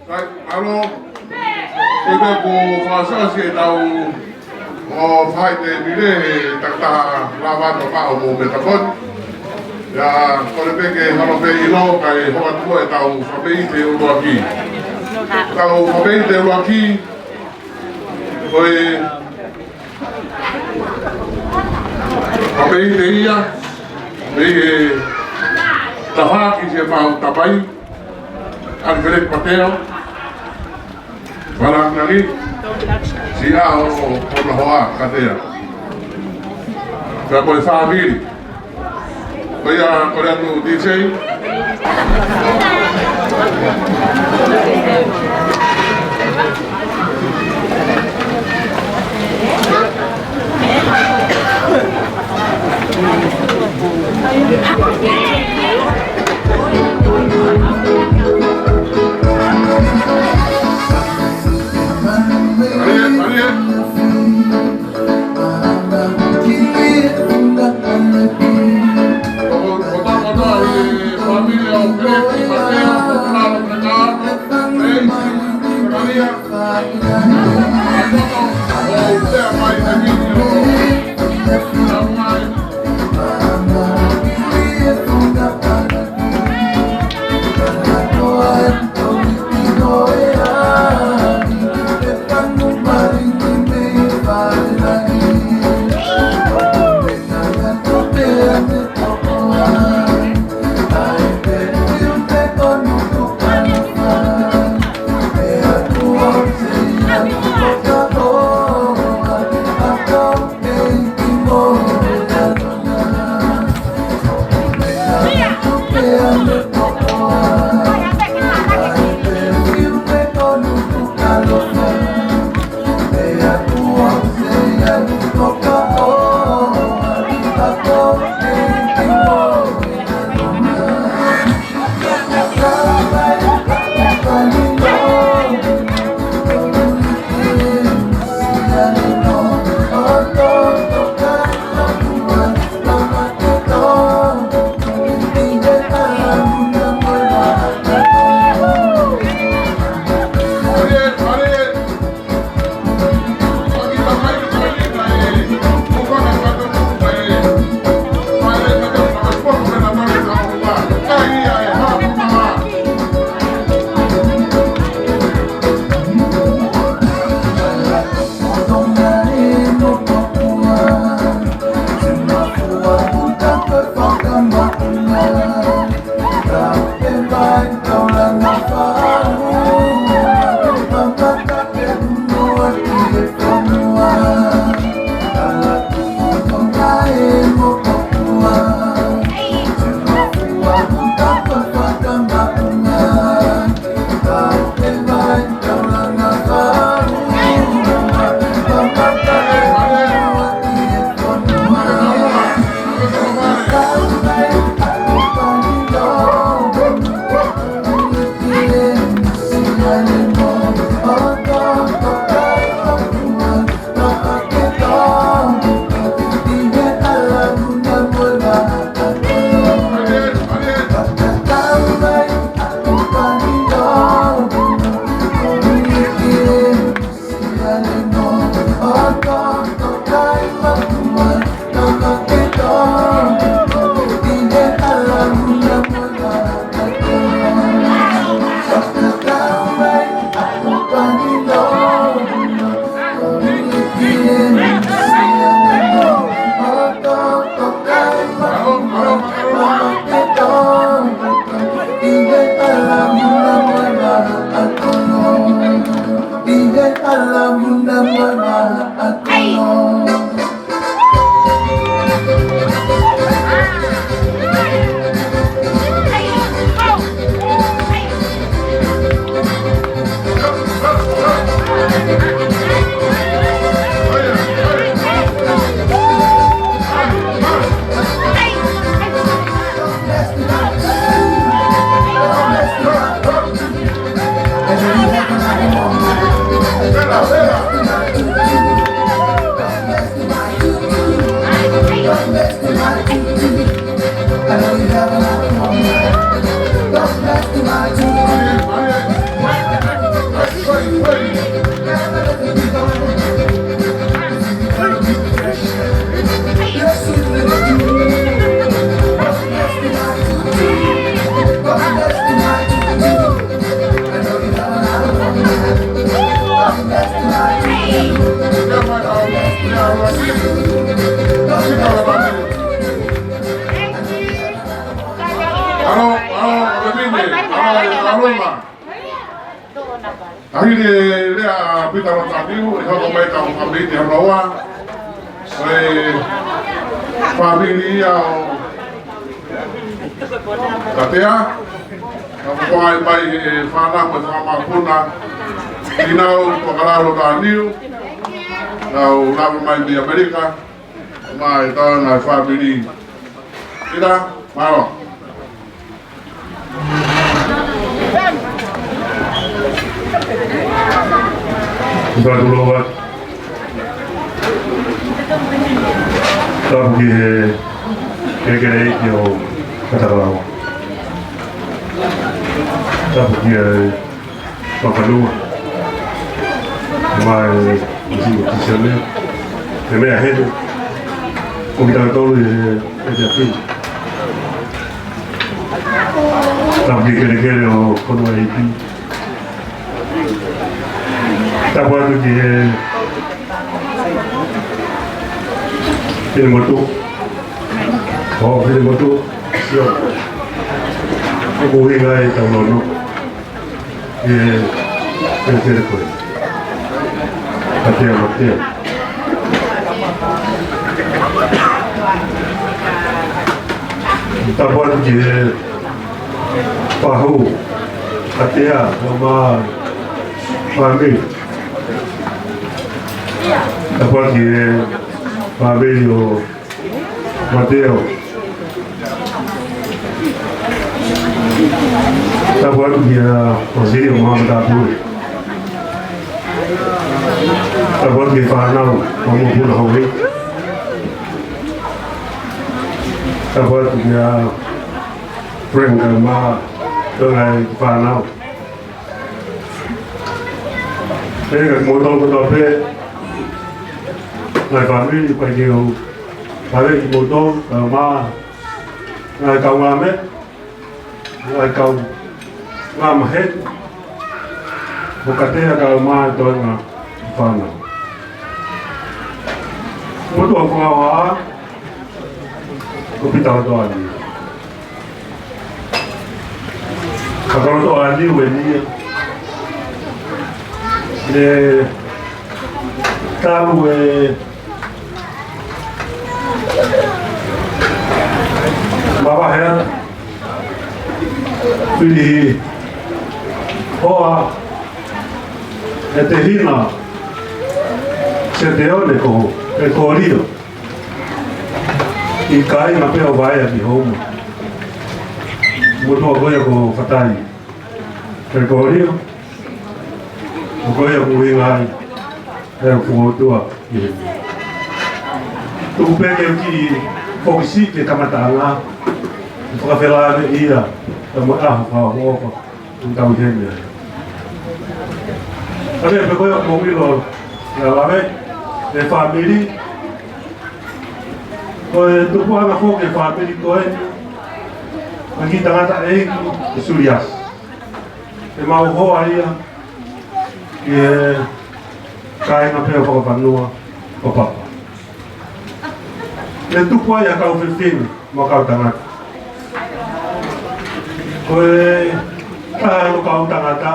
Sai, mālō. Ko ia ʻoku fakaʻosiʻosi ʻetau ʻo fai te mire he takitaha lava to pao mo me tapot. ʻIa, kole pē ke holo pē ʻilo kae hoko atu ʻetau fakapeʻite ʻuluaki. Tau fakapeʻite ʻuluaki, ko e fakapeʻite ia, mei he tafaʻaki Siaʻapaʻu Tapai, Alfred Pateo, Valangangi, Siaʻa ʻo, ʻo Nahoa Katea. Pea mo e fāmili. Ko ia, kole atu D J. Alo, alo, alo, alo, alo, alo. ʻA ia ko e lea ʻa Pita Lotaniu, ʻe hoko mai ka ko e fāmili ʻe ono ua. Ko e fāmili ia ʻo Katea. Ka ko e ʻomai mai e fānau mo e fanga mokopuna. Ki nau ko Kalalo Lotaniu. Nau lava mai mei ʻAmelika. Mai tau na fāmili. Pita, mālō. Fakatulou atu. Tapu ki he kelekele ʻeiki ʻo Katakalaua. Tapu ki he Fakalua. Mai, isi, isi, isi, isi. He meʻa heni. Ko kitautolu ʻi he, ʻi he tepi. Tapu ki he kelekele ʻo Konoa ʻEiki. Tapu atu ki he finemotuʻa. ʻO finemotuʻa. Sio. ʻOku ʻuhinga ʻetau lono. ʻE, ʻe, ʻe, ʻe, Katea, Katea. Tapu atu ki he fahu, Katea, mo e fāmili. Tapu atu ki he fāmili ʻo Mateo. Tapu atu kia Vasili mo Hamatapule. Tapu atu kia fānau, mo e mokopuna Hauei. Tapu atu kia Frank mo e ngaahi fānau. Pea ka kimoutolu kotoa pē, ngaahi fāmili, ʻoku ʻikai ke u pale kimoutolu, kae ʻumaʻā ngaahi kaungāmeʻa, ngaahi kaungāmaheni, mo Katea kae ʻumaʻā e toenga fānau. Motuʻa fakaʻofoʻofa, ko Pita Lotaniu. Ka ko Lotaniu eni ia. ʻE talu e mavahe atu. Fili hoa e tehina Seteone ko Gregorio. ʻI he kāinga pē ʻo Vaea ki Houma. Motuʻa ko ia ko Fatai Gregorio. Ko ia ʻoku ʻuhinga ai e fuʻu motuʻa ʻi heni. Tuku pē ke u kiʻi fokisi ki he kamataʻanga. Fakafelāveʻi ia, ka mo e ʻaho fakaʻofoʻofa. Tau heni ai. Ka ko e pē ko ia ʻoku ou ʻilo, ʻe lave, e fāmili. Ko e tupuʻanga foki e fāmili ko eni. Ko e kiʻi tangataʻeiki ko Suliasi. ʻE mau hoa ia. ʻI he kāinga pē ʻo Fakafanua ʻo Papa. ʻE tupu ai ʻa e kau fefine mo e kau tangata. Ko e taha ʻo e kau tangata,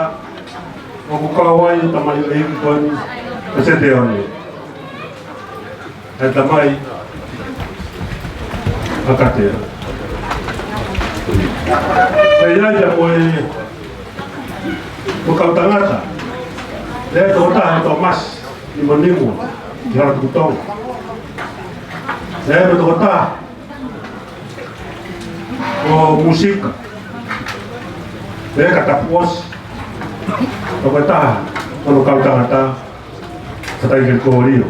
ʻoku kau ai e tamaioʻeiki ko eni, ʻa Seteone. ʻA e tamai ʻa Katea. ʻE ʻi ai pē mo e, mo e kau tangata. ʻE tokotaha ʻa Tomasi Nimonimo, ʻi Halatukutonga. ʻE mo e tokotaha ʻo e musika, Leka Tapuʻosi. Tokotaha ʻo e kau tangata, Fatai Kelekolio,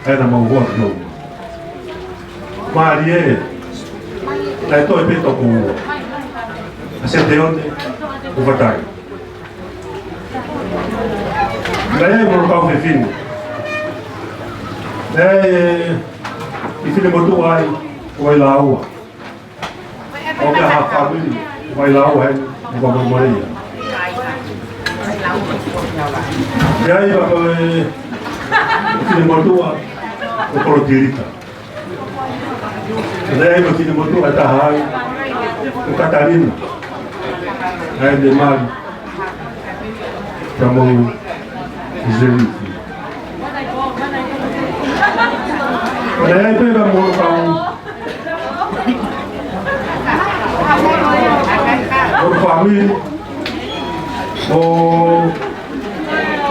ʻa ia naʻa mau hoa ki hoku. Mālie, naʻe toe pē toko ua. ʻA Seteone, mo Fatai. Naʻe ʻi ai mo hono kau fefine. Naʻe ʻi Finemotuʻa ai, ʻo Vailaua. ʻO ka ha fāmili, Vailaua heni, ʻo ka momoleia. Naʻe ʻi ai pē Finemotuʻa, ʻo Kolotilita. Naʻe ʻi ai mo Finemotuʻa ʻe taha ai, ʻo Katalina. Naʻe mali. Ka mo Zelifi. Naʻe ʻi ai pē mo hono kau. Mo hono fāmili. ʻO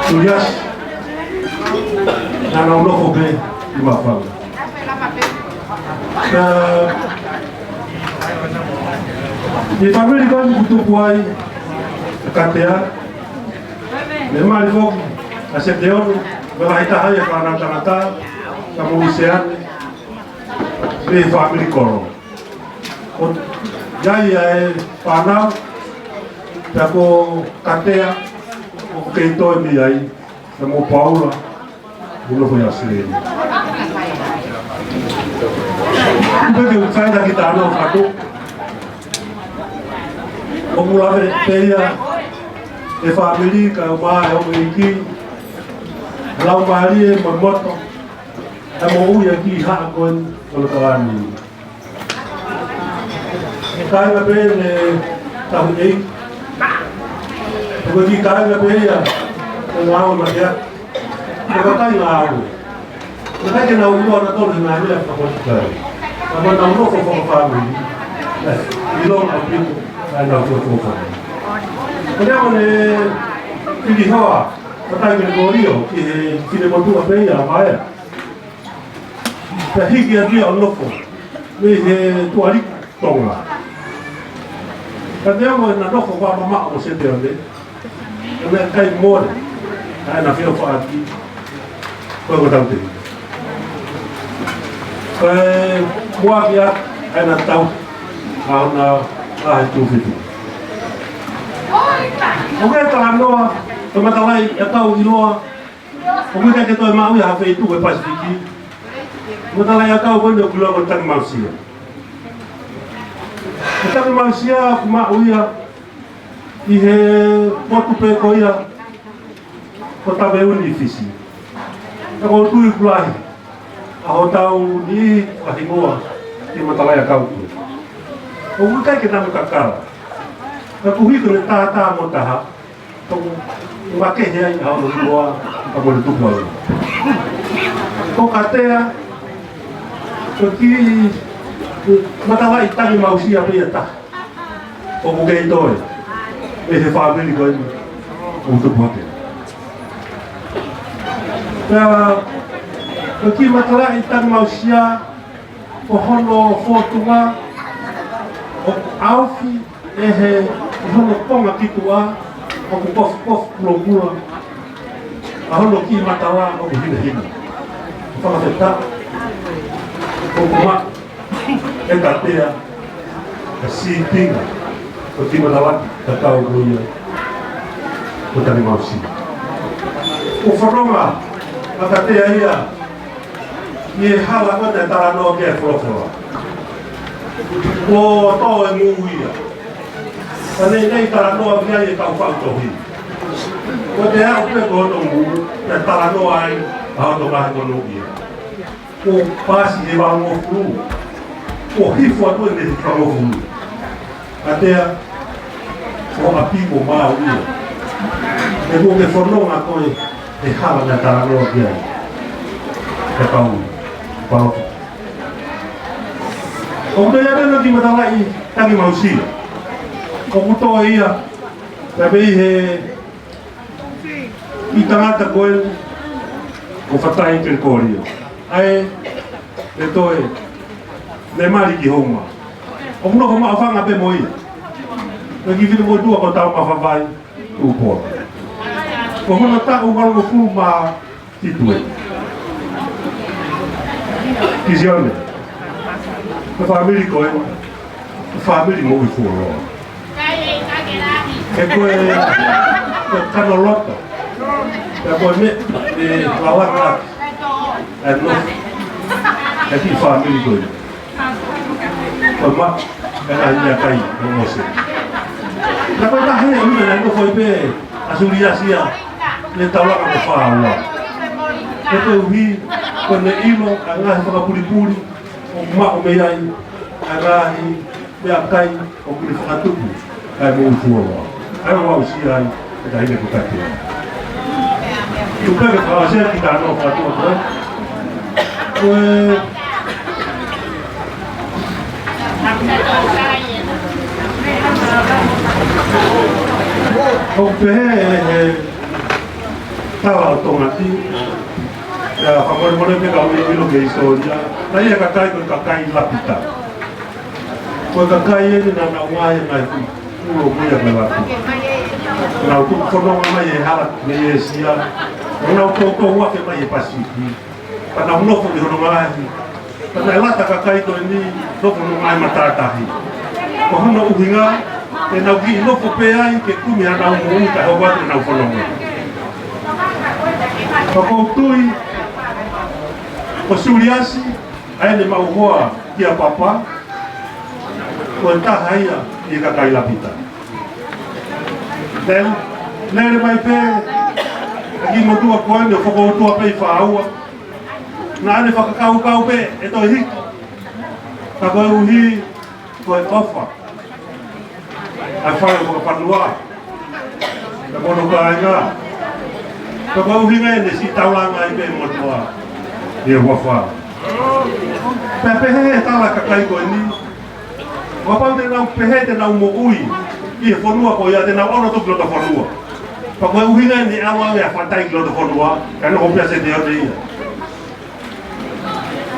Tuliasi. Naʻa nau nofo pē ʻi Mafanga. Naʻe ʻi he fāmili ko eni kuo tupu ai ʻa Katea, naʻe mali foki ʻa Seteone, mo e lahi taha ia ʻa e fānau tangata, ka mo Luseane, mei he fāmili Kolo. ʻO ʻi ai ʻa e fānau, pea ko Katea, ʻoku kei toe mei ai, ka mo Paula, ʻoku nofo ʻi ʻAositelēlia. Pea ke u fai ʻaki ʻa e talanoa fatu. ʻOku lave pē ia ʻe he fāmili kae ʻumaʻā ʻa e ongo ʻeiki, lau mālie mo moto, ʻa e moʻui ʻa e kiʻi haʻa ko eni ʻo Lotoani. Kāinga pē ʻene tauhi ʻeiki. Ko e kiʻi kāinga pē ia ʻo e ngāue mateaki. Ko e kāinga ʻaʻaku. Ko e kāinga ʻoku ʻiloa nautolu he ngaahi meʻa fakapolitikale. Ka ko ʻenau nofo fakafāmili, ʻiloa ʻaupito ʻa ʻenau fuofua fāmili. Ko e meʻa ko eni, fili hoa, Fatai Kelekolio, ki he Finemotuʻa pē ia ʻa Vaea. Pea hiki atu ia ʻo nofo mei he Tuʻaliku Tonga. Ka neongo ʻena nofo fakamamaʻo mo Seteone, ʻo ne ʻikai mole ʻa ʻena feʻofaʻaki ko e ongo tautefito. Ko e muʻaki ʻa ʻena tau ʻa ʻena ʻaho tuʻu fitu. ʻOku ʻi ai e talanoa, ko e matalaʻiʻakau ʻiloa, ʻoku ʻikai ke toe maʻu ia ha feituʻu he Pasifiki. Matalaʻiʻakau ko eni ʻoku ʻiloa ko Tangimausia. Ko Tangimausia ʻoku maʻu ia ʻi he potu pē ko ia ko Taveuni ʻi Fisi. Ka ʻoku ou tui ʻoku lahi ʻa hotau niʻihi ʻoku hingoa ki he matalaʻiʻakau ko ē. ʻOku ʻikai ke namu kakala. Ka koeʻuhi ko ʻene tātā mo taha, ʻoku makehe ai ʻa hono hingoa ka mo ʻene tupu ai. Ko Katea, ko e kiʻi matalaʻi Tangimausia pē ia ʻe taha ʻoku kei toe mei he fāmili ko eni ʻoku tupu hake. Pea ko e kiʻi matalaʻi Tangimausia, ko hono fōtunga ʻoku ʻaofi ʻe he, ʻe hono konga ki tuʻa ʻoku kofukofu kulokula, ʻa hono kiʻi matala ʻoku hinehina. Fakafetaʻi, ʻoku maʻu ʻe Katea ʻa e sīpinga ʻo e kiʻi matalaʻiʻakau ko ia ko Tangimausia. ʻOku fononga ʻa Katea ia ʻi he hala ko ē naʻe talanoa ki ai e folofola. Kuo tō e ngū ia. Ka naʻe ʻikai talanoa ki ai e kau faʻu tohi. Ko e aʻu pē ki hono ngū, naʻe talanoa ai ʻa hono ngaahi monūʻia. Kuo paasi e valungofulu. Kuo hifo atu ʻene valungofulu. Katea, ko e ʻapi kuo maau ia. He kuo ke fononga koe he hala naʻe talanoa ki ai e kau palōfita. ʻOku toe ʻi ai pē ʻena kiʻi matalaʻi Tangimausia. ʻOku toe ia, pea mei he kiʻi tangata ko ē ko Fatai Kelekolio. ʻA ē, ʻe toe, naʻe mali ki Houma. ʻOku nofo Maʻufanga pē mo ia. Naʻe kiʻi Finemotuʻa ko Taumafavai, Tupou. Ko hono taʻu valungofulu mā fitu ē. Kisione. Ko e fāmili ko ē, ko e fāmili moʻui fuoloa. He ko e, ko e kanoloto. He ko e meʻa, ʻe lalanga ʻa e nofo ʻa e kiʻi fāmili ko ē. Ko e maʻu ʻa e ngaahi meʻakai ʻo ʻosi. Ka ko e taha ia ʻoku ne nofo ai pē ʻa Suliasi ia, ne taulanga ko e fāua. He koeʻuhi, ko ʻene ʻilo ʻa e ngaahi fakapulipuli ʻoku maʻu mei ai ʻa e ngaahi meʻakai ʻoku ne fakatupu ʻa e moʻui fuoloa. ʻA ia ʻoku aʻusia ai ʻe he taʻahine ko Katea. Tuku pē ke fakaʻosi ʻa e kiʻi talanoa fakaʻotua ko ē. Ko e, ʻoku pehē ʻe he tala ʻo Tongatapu, ʻa e fakamolemole pē ka u ʻilo ki he hisitōlia, naʻe ʻi ai e kakai ko e kakai Lapita. Ko e kakai eni naʻa nau ngaahi, ngaahi kulo mo ia mei Lapita. Nau tuʻu fononga mai he hala mei ʻĒsia. Nau toutou afe mai he Pasifiki. Pea nau nofo ʻi hono ngaahi. Pea naʻe lata e kakai ko eni, nofo hono ngaahi matātahi. Ko hono ʻuhinga, ʻenau kiʻi nofo pē ai ke kumi hanau moʻui kae hoko atu ʻenau fononga. Pea ʻoku ou tui, ko Suliasi, ʻa ʻene maʻu hoa kia Papa, ko e taha ia ʻi he kakai Lapita. Then, lele mai pē ʻa e kiʻi motuʻa ko eni ʻo fokoutua pē ʻi fāua. Naʻa ne fakakaukau pē ʻe toe hiki. Ka koeʻuhi ko e ʻofa ʻa e fale ʻo Fakafanua, pea mo hono kāinga. Pea ko e ʻuhinga ia ne siʻi taulanga ai pē motuʻa ʻi he huafa. Pea pehē ʻe he tala ʻa e kakai ko eni, kapau te nau pehē te nau moʻui ʻi he fonua ko ia, te nau ʻalu atu ki loto fonua. Pea ko e ʻuhinga ia ne ʻalu ai ʻa Fatai ki loto fonua, kae nofo pē ʻa Sete One ia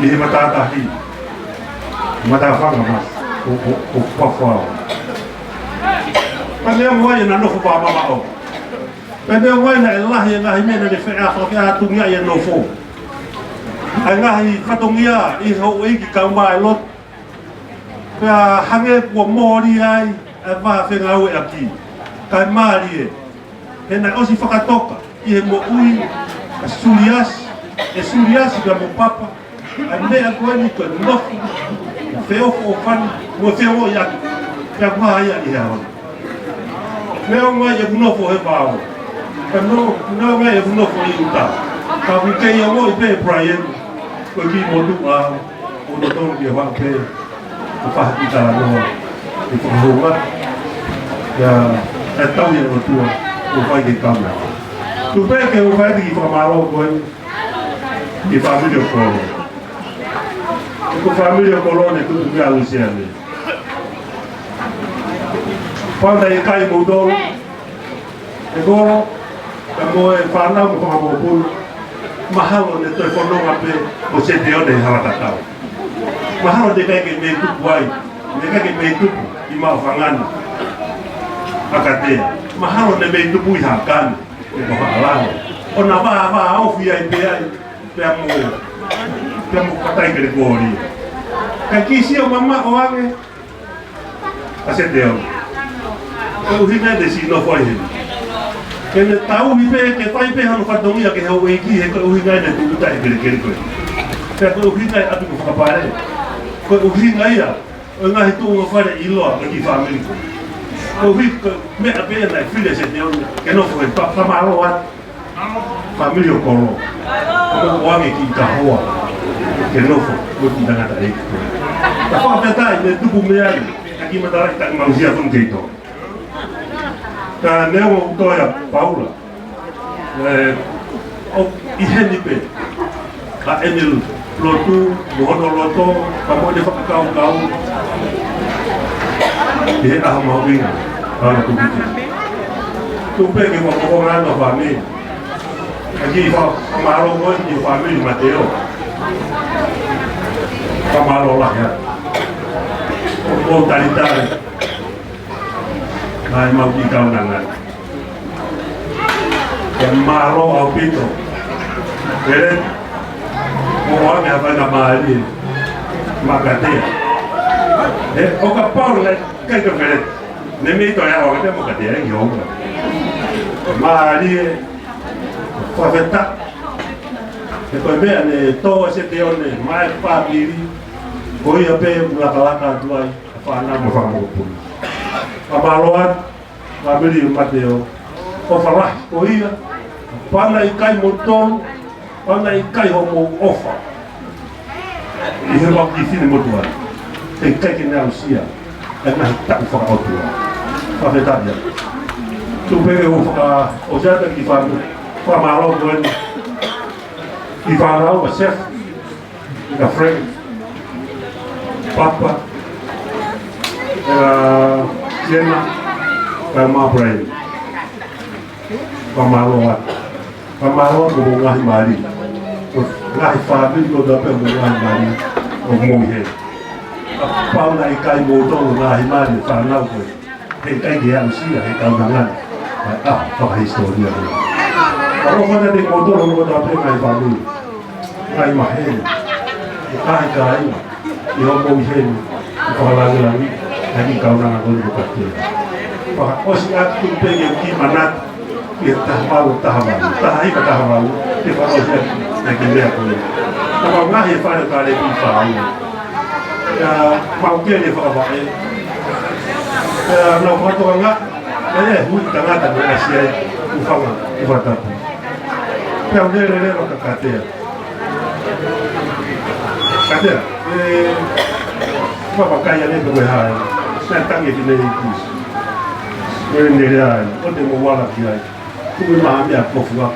ʻi he matātahi, matāfanga mai ʻo, ʻo, ʻo Fakafanua. Pea neongo ia naʻa nofo fakamamaʻo, pea neongo ia naʻe lahi e ngaahi meʻa naʻe feʻatungiaʻi e nofo, ʻa e ngaahi fatongia ʻi he houʻeiki kae ʻumaʻā e lotu, pea hangē kuo mole ai ʻa e vā fengāueʻaki. Kae mālie, he naʻe ʻosi fakatoka ʻi he moʻui ʻa Suliasi, ʻe Suliasi pea mo Papa, ʻa e meʻa ko eni ko e nofo, feʻofoʻofani, mo e feongoʻiʻaki, pea ʻoku hā ia ʻi he ʻaho ni. Neongo ʻeku nofo he vao, ka no, neongo ʻeku nofo ʻi ʻuta, ka ʻoku kei ongoʻi pē ʻe Brian ko e kiʻi motuʻa ʻoku totonu ke u haʻu pē ʻo fai ha kiʻi talanoa ʻi he fakahounga ia ʻa e tauhi ʻa e ʻOtua ʻoku fai ki he kaungā. Tuku pē ke u fai atu e kiʻi fakamālō ko eni ki he fāmili ʻo Kolo. Ko e fāmili ʻo Kolo ne tupu mei ʻAlusia ni. Pau naʻe ʻikai moutolu, ʻe Kolo, pea mo e fānau mo e fanga mokopuna, mahalo ne toe fononga pē ʻo Sete One he hala tatau. Mahalo ne ʻikai ke mei tupu ai, ne ʻikai ke mei tupu ʻi Maʻufanga ni ʻa Katea. Mahalo ne mei tupu ʻi Hakane, ʻi Haʻalalo. ʻO na vāvāofi ai pē ai, pea mo, pea mo Fatai Kelekoli. Kae kiʻi sio mamaʻo ange ʻa Sete One. Ko e ʻuhinga ia ne siʻi nofo ai heni. Ke ne tauhi pē, ke fai pē hano fatongia ki he houʻeiki, he ko e ʻuhinga ia ne tūʻuta e kelekele ko ē. Pea ko e ʻuhinga ia ʻapi ko Fakapale. Ko e ʻuhinga ia ʻo e ngaahi tuʻunga fale ʻiloa ʻa e kiʻi fāmili ko ē. Koeʻuhi ko e meʻa pē ia naʻe fili ʻe Sete One ke nofo he pa-, fakamālō atu. Fāmili ʻo Kolo. Ko e ʻoange kiʻi kahoa ke nofo mo e kiʻi tangataʻeiki. Ka fakafetaʻi ne tupu mei ai ʻa e kiʻi matalaʻitaki mahuʻinga ʻaupito. Ka neongo ʻoku toe ʻa Paula, ē, ʻoku ʻi heni pē ʻa ʻene lotu mo hono loto, ka mo ʻene fakakaukau ʻi he ʻaho mahuʻinga, ʻaho Tupiki. Tuku pē ke u fakafofonga atu ʻa e fāmili. ʻA e kiʻi fa-, fakamālō ko ē ki he fāmili Mateo. Fakamālō lahi atu. ʻOku mou talitali ʻa ʻemau kiʻi kaunanga. Pea mālō ʻaupito. Pele, ʻOku ʻi ai ha faingamālie maʻa Katea. He ʻo kapau naʻe ʻikai ke fele, ne mei toe ʻalu ʻa Katea mo Katea ʻi Tonga. Mālie, fakafetaʻi. He ko e meʻa ne tō ʻa Sete ʻo ne maʻu e fāmili, ko ia pē ʻoku lakalaka atu ai ʻa e fānau mo e fanga mokopuna. Fakamālō atu, fāmili ʻo Mateo, ʻofa lahi ko ia, kapau naʻe ʻikai moutolu, kapau naʻe ʻikai hoʻomou ʻofa ʻi he ʻaho ni, fefine motuʻa, heʻikai ke ne aʻusia ʻa e ngaahi taʻu fakaʻotua. Fakafetaʻi. Tuku pē ke u fakaʻosi atu ki he fāmili, fakamālō ko eni ki he fānau, ʻa Seth, ʻa Frank, Papa, ʻa Siena, kae ʻumaʻā Brian. Fakamālō atu. Fakamālō atu mo e ngaahi mali. Ko e ngaahi fāmili kotoa pē mo e ngaahi mali ʻoku mou ʻi heni. Kapau naʻe ʻikai moutolu, ngaahi mali, fānau ko ē, heʻikai ke aʻusia ʻe he kaunanga ni ʻa e ʻaho fakahisitōlia ko ē. Ka ʻoku ou fakamolemole atu kiate kimoutolu kotoa pē ngaahi fāmili, ngaahi maheni, ngaahi kāinga, ʻi hoʻomou ʻi heni ʻo fakalāngilangiʻi ʻa e kiʻi kaunanga ko eni ko Katea. Fakaʻosi atu pē ke u kiʻi manatu ki he taha valu, taha valu, taha hiva taha valu, ke fakaʻosi atu ʻa e kiʻi lea ko ē. Naʻa mau ngaohi e fale Kālepi ʻi Fāua. Pea mau kei fakavaʻe. Pea nau fakatokangaʻi ʻa e hui tangata naʻe ʻasi ai ʻa Ufanga, Ufanga Tapu. Pea u lele leva kia Katea. Katea, ē, ʻoku ou vakai ange pe ko e hā ē. Naʻe tangi ki he ʻEiki. Ko e lele ai, ʻoua te mou ala ki ai. Tuku e maha meʻa kofu ā.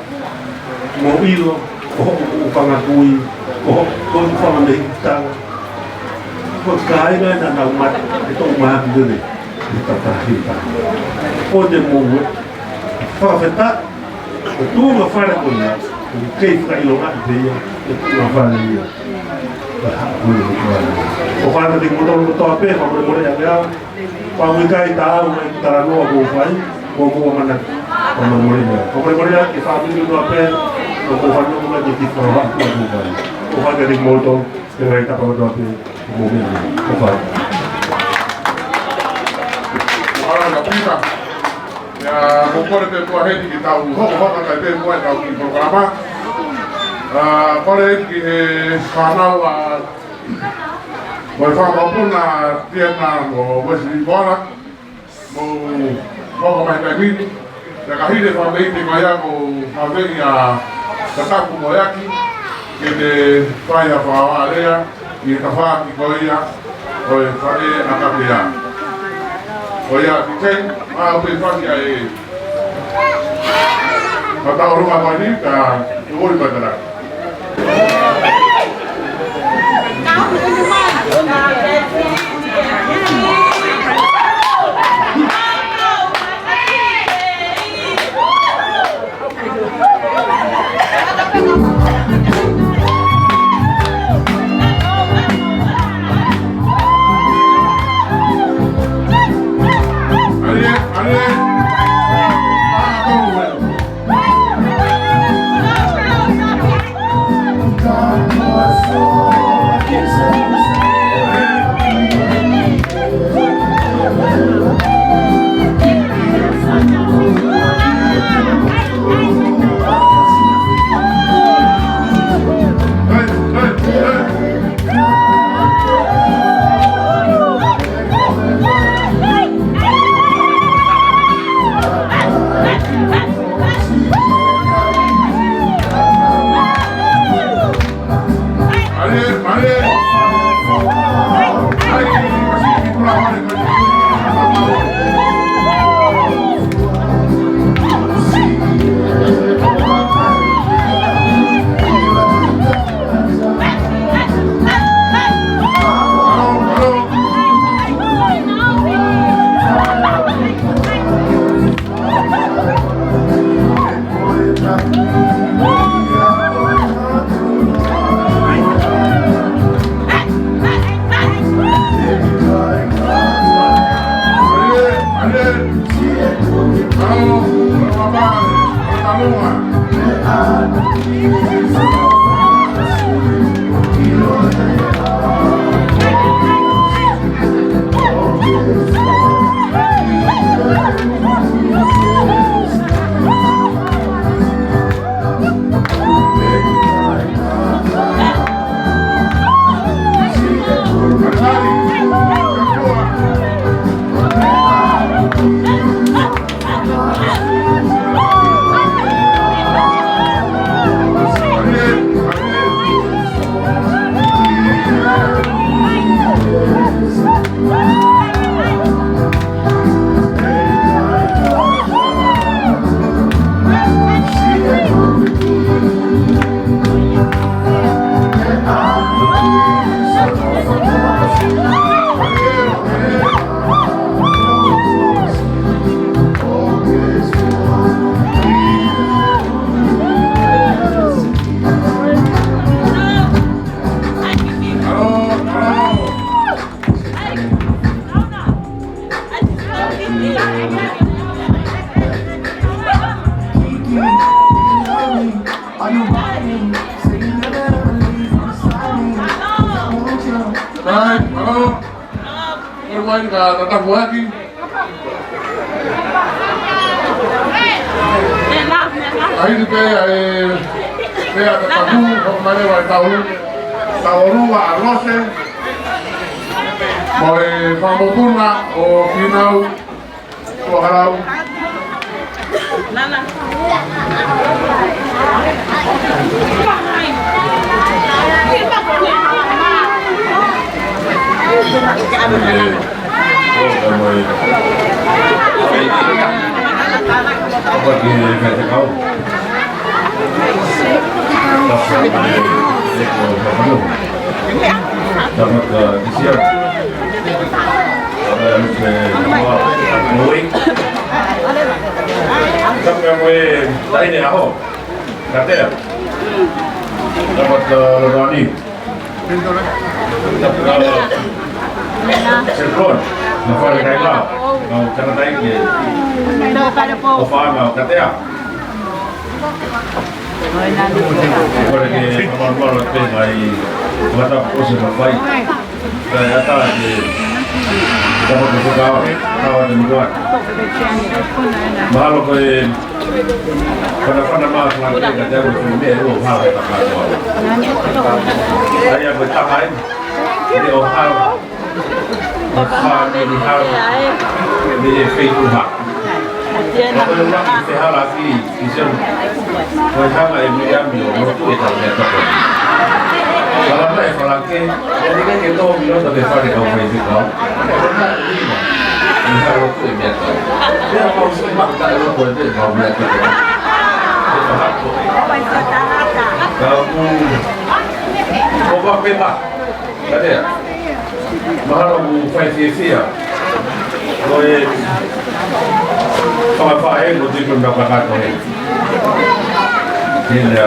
Mou ʻilo, ko hoʻo, ko Ufanga kui, ko hoʻo, ko Ufanga mei Hikutanga. Ko e kāinga naʻa nau mate, ʻe toʻo mai ʻa e lele, ʻe tatahi ta. ʻOua te mou ē. Fakafetaʻi, ko e tuʻunga fale ko ia, ʻoku kei fakaʻilongaʻi pē ia, ko e tuʻunga fale ia. Ko e hā ko e tuʻunga fale. ʻOku ou fakamolemole atu kiate kimoutolu kotoa pē, fakamolemole ange au. Pea ʻoku ʻikai te u ʻai ke talanoa ʻoku ou fai, ʻoku ou manatu. Fakamolemole atu. Fakamolemole atu ki he fāmili kotoa pē, ʻoku ou fanongo mai ki he kiʻi fakahohaʻa ʻoku ou fai. ʻOku ou fakamolemole atu kimoutolu, ʻi he ngaahi tapa kotoa pē, ʻoku mou meʻa. ʻOku ou fai. Mālō ʻaupito. ʻIa, mou kole pē muʻa heni ke tau hokohoko atu pē muʻa ʻetau kiʻi polokalama. ʻA, kole ki he fānau ʻa, mo e fanga mokopuna Tiena mo Wesley Moala, mou hoko mai he taimi ni. Pea ka hili e fakaʻite ko ia ʻoku ou fakaafeʻi ʻa Tatapu mo Eaki ke ne fai ha fakavaʻe lea ʻi he tafaʻaki ko ia ʻo e faʻē ʻa Katea. Ko ia, T J, ʻa, pē faki ai. Mata ʻolunga mai ni, ka ʻoku ʻi ai pē tala. Hai, halo. Ua, ʻe tatapuaki. ʻAi ni pē ʻa e, pē ʻa e tapu, fakamālō ʻa e tau, tau ʻolunga ʻa Lose. Mo e fakamokopuna ʻo Pinau. Kuo halau. Tapu mo e taʻahine ʻaho. Katea. Tapu mo Lorani. Tapu mo Sefron. Na fale kai la. Mau tangataʻeiki. ʻOfa ʻa Katea. Kole ke fakamālō pē mai ʻa e tapu ʻosi naʻe fai. Kae ʻatā ke tapa ke fekau, tau ʻa e muka. Mahalo ko e fanafana mā fana ke ka te au e fuʻu meʻa ʻo hala e tapa ko au. ʻAi ʻa ko e taha ē, ke ʻo hala. ʻO fāmili hala. Mei he feituʻu hala. Ko e ʻuluaki fehalaaki, ʻi se, ko e hanga ʻe Miriami ʻo lotu e tau meʻatokoni. Kala mai e Falake, ʻe ʻikai ke tō mi loto ke fale kau faifekau. Ko e hanga ʻe Miriami ʻo lotu e meʻatokoni. Pea mau sio mai ka e lotu e meʻa kau meʻatokoni. ʻE fahako. Kau ku, ko ka pema. Katea. Mahalo ʻoku fai fiefia. Ko e fakafaʻahinga ʻo e tiki ʻo e kakato he. Hina,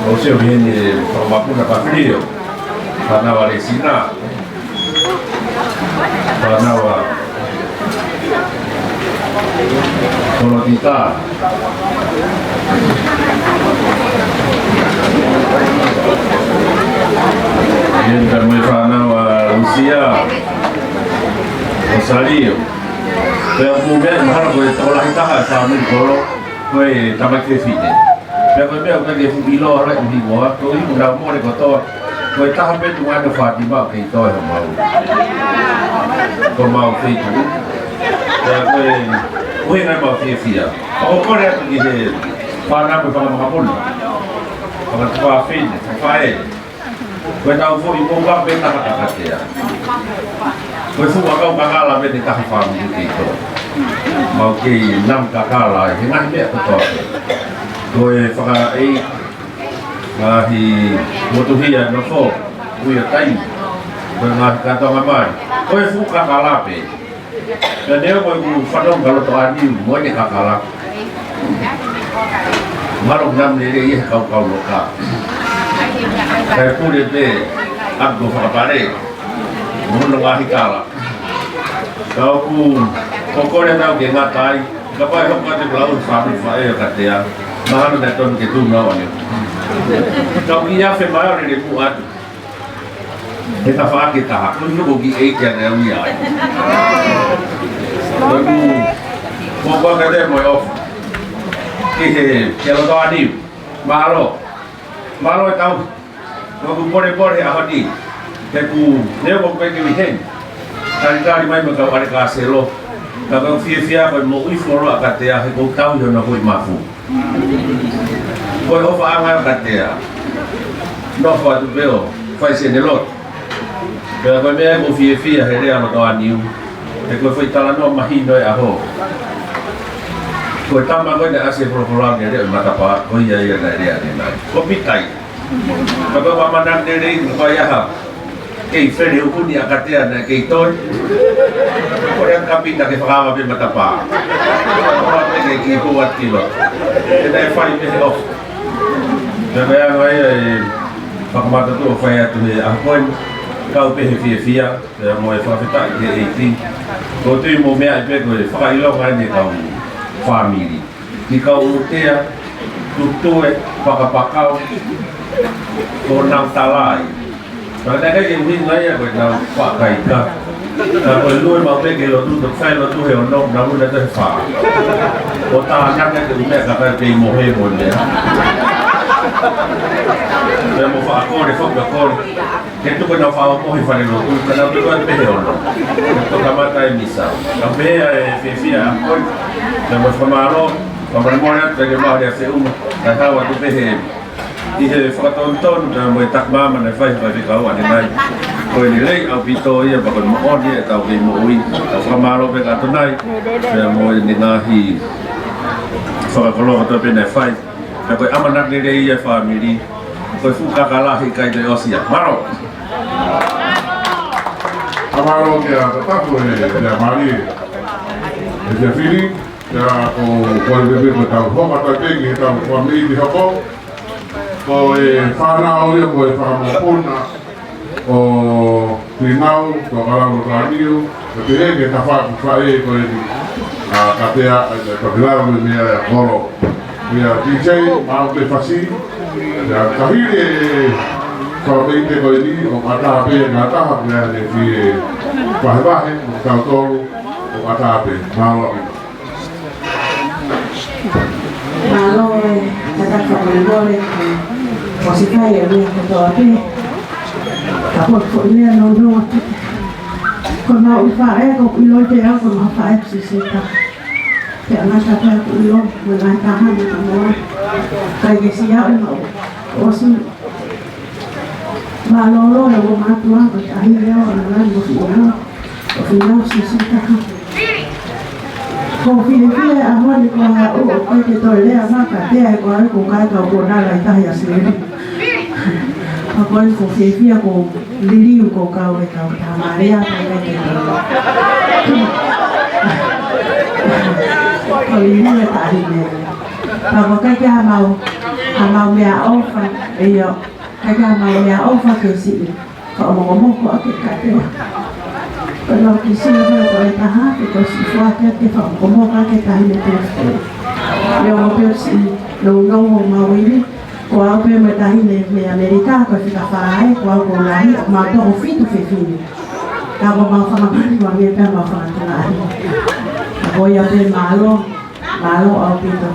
ʻo sio heni fakamokopuna Pafilio. Fānau ʻa Lesina. Fānau ʻa Kolotita. Heni pea mo e fānau ʻa Lusia. Rosalio. Pea ʻoku meʻa mahalo ko e tokolahi taha e fāmili kolo, ko e tamaiki fefine. Pea ko e meʻa ʻoku ʻikai ke fuʻu ʻiloa ʻa e ʻuhinga, ko e ʻuhinga naʻa mole kotoa, ko e taha pē tuʻunga ʻo Fātima ʻoku kei toe homau. Ko homau feituʻu. Pea ko e ʻuhinga ʻemau fiefia. ʻOku ou kole atu ki he fānau mo e fanga makapuna. Fanga tuofefine, fanga faʻē. Ko e tau foʻi mou ka pē taha kakatea. Ko e fuʻu ʻakau kakala pē ʻe taha fāmili kei tō. Mau kei namu kakala he ngaahi meʻa kotoa. Ko e fakaʻei ngaahi motuhia nofo, ui ʻo taimi. Ko e ngaahi kātoanga mai. Ko e fuʻu kakala pē. Pea neongo ʻeku fanongo ka loto ʻani mo e kakala. Mahalo namu lelei ia he kaukau loka. Kae pule pē ʻaku fakapale. Mo hono ngaahi kala. Ka ʻoku, ʻoku ou kole atu ke ngata ai. Kapau ʻe hoko atu ke lau fāmili faʻē ʻo Katea. Mahalo naʻe tonu ke tuʻu noa ʻo ne. Kau ki afe mai ʻo lele muʻa atu. He tafaʻaki ʻe taha, ko e nuku ki ʻEiki ʻa e ʻuhinga ai. Ko e ku, ko e ku aka te mo e ʻofa. Ki he, ki he loto ʻa Niu. Mālō. Mālō e tau. Ko e ku pole pole he ʻaho ni. He ku, ne ko pe ke ui heni. Talitali mai mo e kau ʻalekāselo. Ka ko e fiefia ko e moʻui fuoloa ʻa Katea he ko e tau ʻi hono hui mafu. Ko e ʻofaʻanga ʻa Katea. Nofo atu pē ʻo fai siʻene lotu. Pea ko e meʻa ʻoku ou fiefia he lea ʻa loto ʻa Niu. He ko e foʻi talanoa mahino e ʻaho. Ko e tama ko ē naʻe ʻasi he folofola ne lea ʻi matapā, ko ia ia naʻe lea ʻanenai. Ko Pita ia. Ka ko e ʻamanaki lelei, ko e ʻaho. Kei fele ʻuhuni ʻa Katea naʻe kei toe. Ko e ʻamanaki ʻa Pita ke fakaava pē matapā. Ko e ʻamanaki ke kei hua tilo. He naʻe fai pē he ʻofa. Pea ko e anga ia e fakamātuʻa ʻoku fai atu he ʻaho ko eni. Kau pē he fiefia. Pea mo e fakafetaʻi ki he ʻEiki. Ko e tui mo e meʻa ʻi pē ko e fakaʻilonga ʻeni kau fāmili. Ki kau ʻutea, tutue, pakapakau, ko nau talai. Ka naʻe ʻikai ke ʻuhinga ia ko e nau faʻa kaika. Ka ko e lue maʻu pē ke lotu, toki fai lotu he ono, nau ʻuna te he fā. Ko tā naka ke ʻume ka kai kei mohe mo e meʻa. Pea mo faʻa kole, faʻa kole. Ke tuku nau fakaʻofoʻofa he fale lotu, ka nau tuku atu pē he ono. Ke toki kamata e misa. Ka pehē ʻa e fiefia ʻa ko ē. Naʻa mo fakamālō, fakamālō atu ke maha lea feʻunga. Ka hau atu pē he. ʻI he fakatonutonu, naʻa mo e takimāma naʻe fai, fai fekau ʻanenai. Ko e lelei ʻaupito ia, pea ko e moʻoni ia ʻetau kei moʻui. Ka fakamālō pē ka tonai. Naʻa mo e ngaahi fakakoloa kotoa pē naʻe fai. Ka ko e ʻamanaki lelei ia fāmili. Ko e fuʻu kakala he ʻikai toe ʻosi ia. Mālō. Mālō kia Tatafu e, kia Mali. E kia Fili. Kia ko, ko e bebe ko tau hoka tau teki, he tau kua mei ki hoko. Ko e fānau ia, ko e fakamopuna. ʻO Pinau, ko Kalama Kaniu, ko te heke tafa ku faʻē ko eni, ʻa Katea, ʻa Katea mo e meʻa ʻa Kolo. Ia, T J, mau te fasi, ia, ka hili e fakapeite ko eni, ʻo kata pē, ngā taha, ia, ne fie vahevahe, mo tautolu, ʻo kata pē, mālō. Mālō e tangata fakamolemole, ʻosi kai e meʻa kotoa pē. Ka ko e foʻi meʻa nounou atu. Ko e mau faʻē, ko e ʻilo pē au, ko e mau faʻē sisita. Pea ngata pē ʻeku ʻilo, mo e ngaahi taha mo e kamoa. Kai ke sia ʻo mau. ʻOsi. Mālōlō e ua mātuʻa, ko e tahi leo, ʻa e ngaahi mo fuʻu ʻono. ʻO fina sisita. Ko e fiefia ʻa e ʻaho ni ko e ʻaho ʻoku ʻikai ke toe lea mai Katea he ko e ʻaho ko e kai kau ko nala ʻi tahi ʻa Seli. Ka ko e ko e fiefia ko e liliu ko e kau e kau tā mālia ka ʻikai ke toe. Ko e liliu e tahi lea. Ka ko e ʻikai ke ʻi ai haʻamau, haʻamau meʻaʻofa, ʻio, ʻikai ke ʻi ai haʻamau meʻaʻofa ke siʻi. Fakamokomoko ʻa e Katea. Ko e lau ki sila pea ko e taha, ke ko si fua ke ke fakamokomoko ʻa e tahi ne te fute. Leo mo pepsi, no no mo mawini. Ko au pē mo e tahi ne mei ʻAmelika, ko e fika fā ē, ko au ko lahi, mau toko fitu fefine. Ka ko mau fakamali wange pea mau fakatulahi. Ka ko ia pē mālō. Mālō ʻaupito.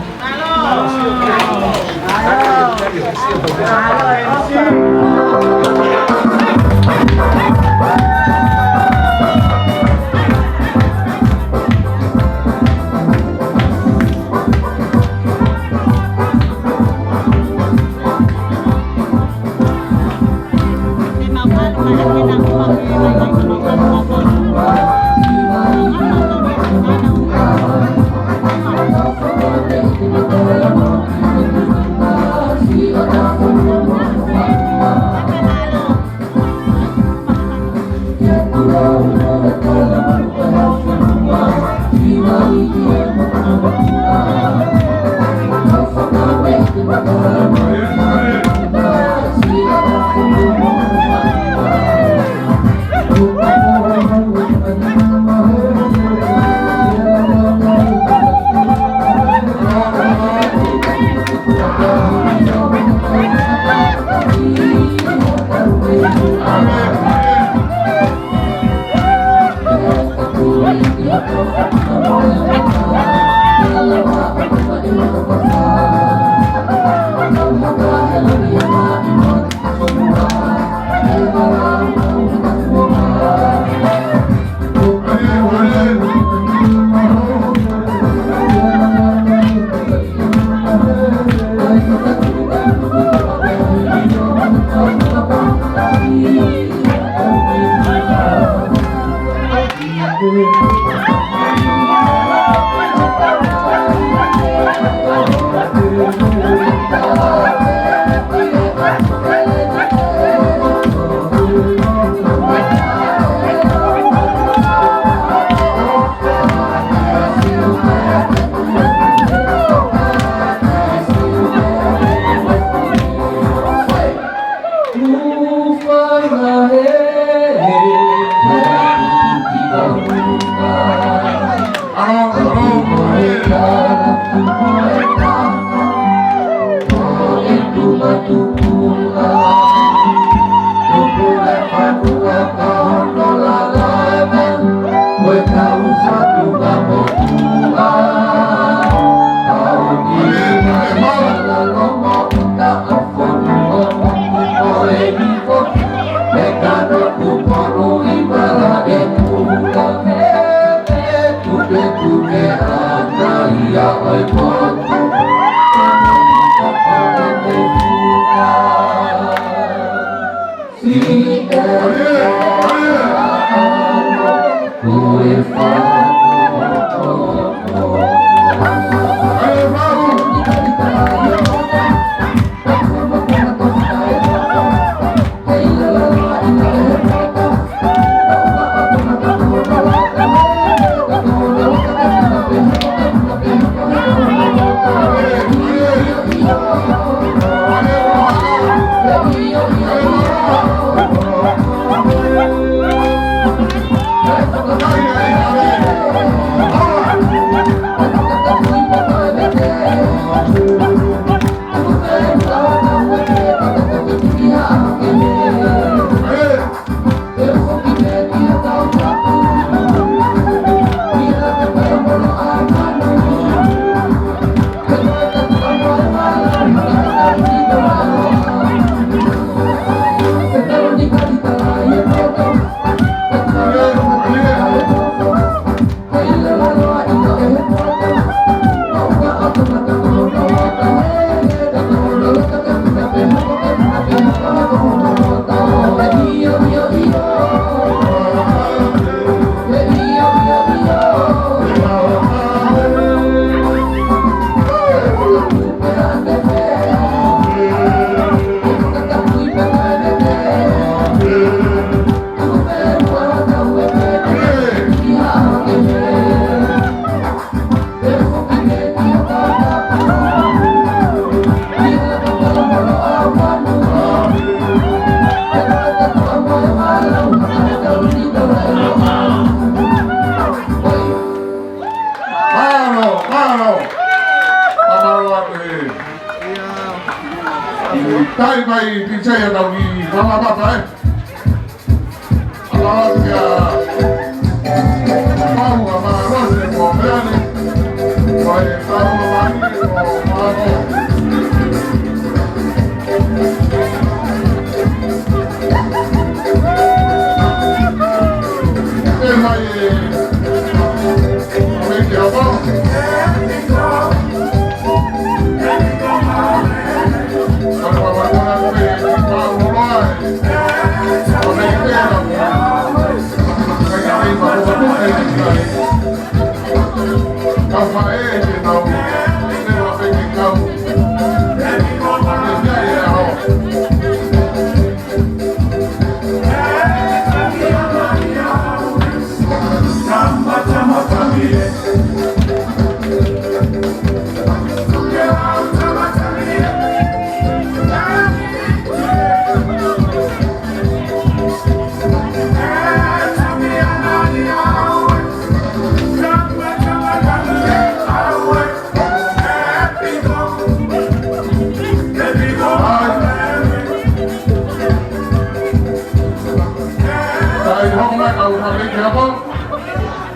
Mālō, mālō. Mālō atu e. Tau mai, pīsai ʻa tau ki Mamamata, ē. Mālō atu kia Pau, ʻa mālō atu e ko Meane. Ko e tau mai, ko mālō.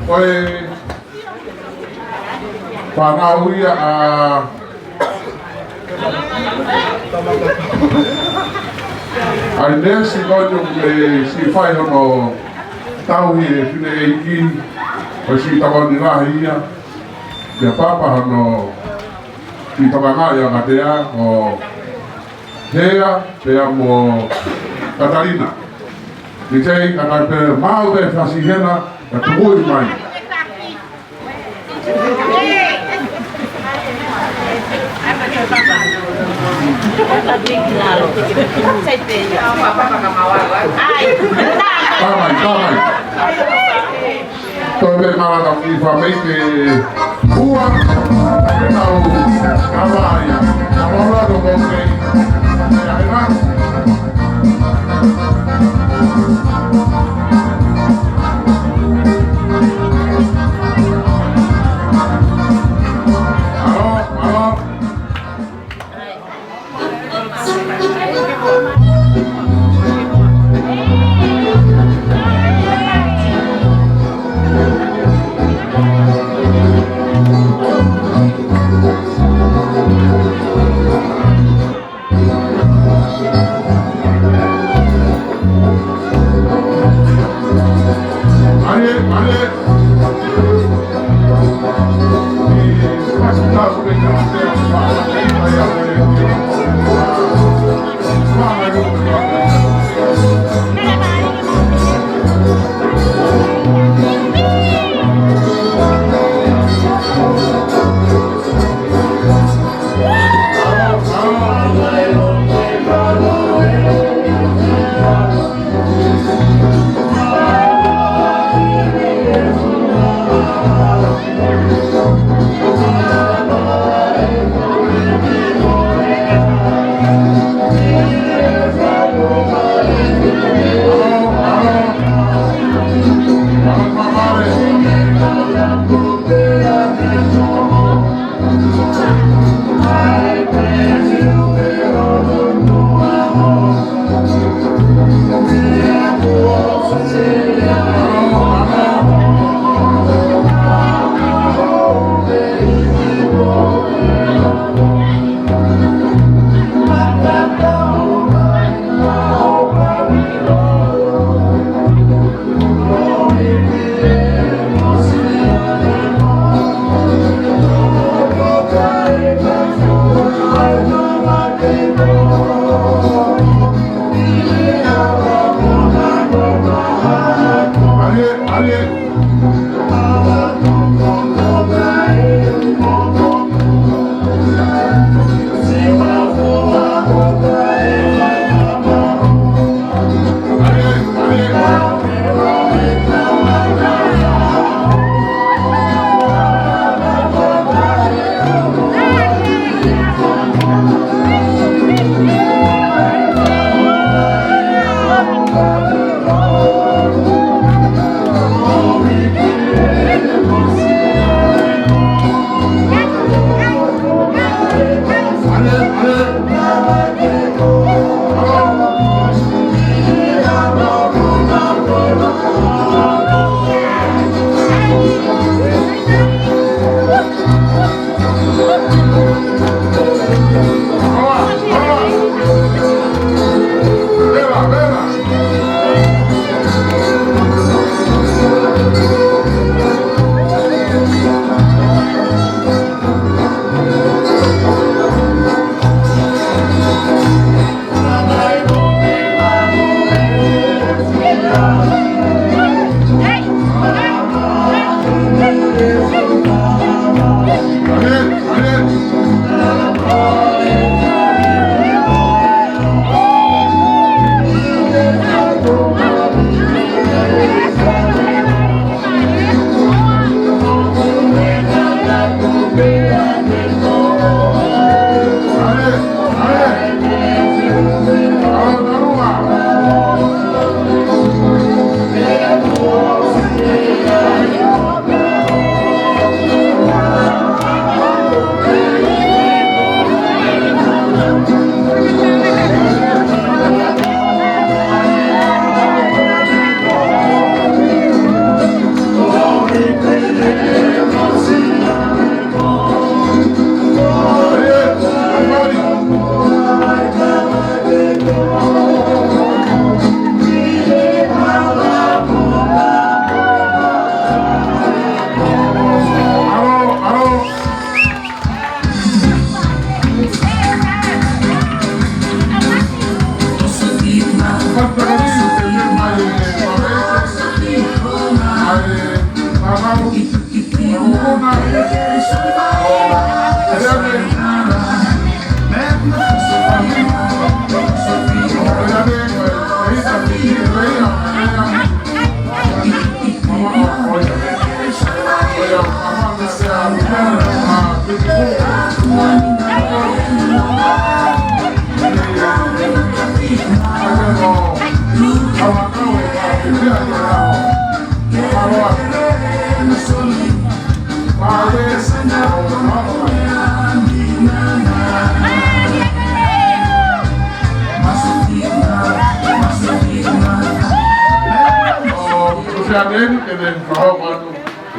Ko e fānau ia ʻa, ʻa e neesi ko eni ʻoku ne siʻi fai hono tauhi e fineʻeiki, ko e siʻi tokoni lahi ia. Pea papa hono siʻi tokangaʻi ʻa Katea, ko Hea, pea mo Katalina. Ni tei ka kai pē mau pē fasi hena, ka tukui mai. Tamai, tamai. Toe pē mala tau ki fa mei te ua, tau, tamai, tamai, tamai, tamai.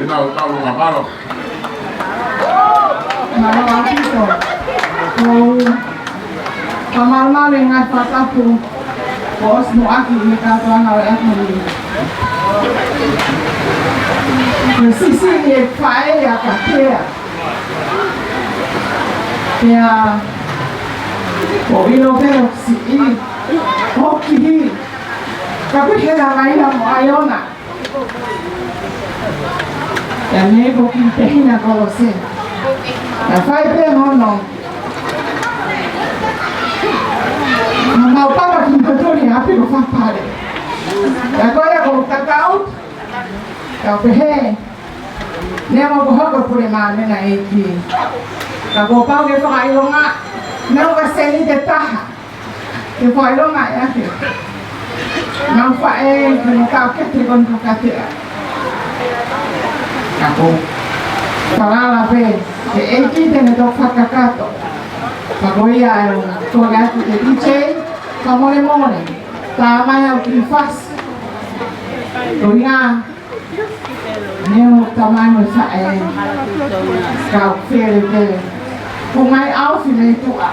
Ina o tau ngā mālō. Mālō ʻaupito. Ko e fakamālō ʻi he ngaahi fakatapu kuo ʻosi muʻaki ʻi he kātoanga ʻo e ʻaho ni. Ko e sisi ni e faʻē ʻa Katea. Pea ʻoku ʻilo pē ʻoku siʻi, ʻoku kihi. Ka kuo hela mai ia mo ʻAiona. Ia ne ko ki te hina kolose. Ia fai pē hono. Mau papa ki matoli api ko fapale. Ia ko ia ko kakau. Ia pehē. Ne mo ko hoko pule mā mena e ki. Ka ko pau ke fakaʻilonga. Ne mo ka seni te taha. Ke fai lo mai ake. Nau faʻē ke ne kau ke te kon ko Katea. Ka ko. Falala pē, ke ʻEiki te ne toki fakakakato. Ka ko ia ʻe, ko ia ʻe te D J, ka mole mole. Tā mai au ki fasi. Ko ia, Ne mo tamai mo faʻē. Kau fele fele. Ko ngai au fi me tuʻa.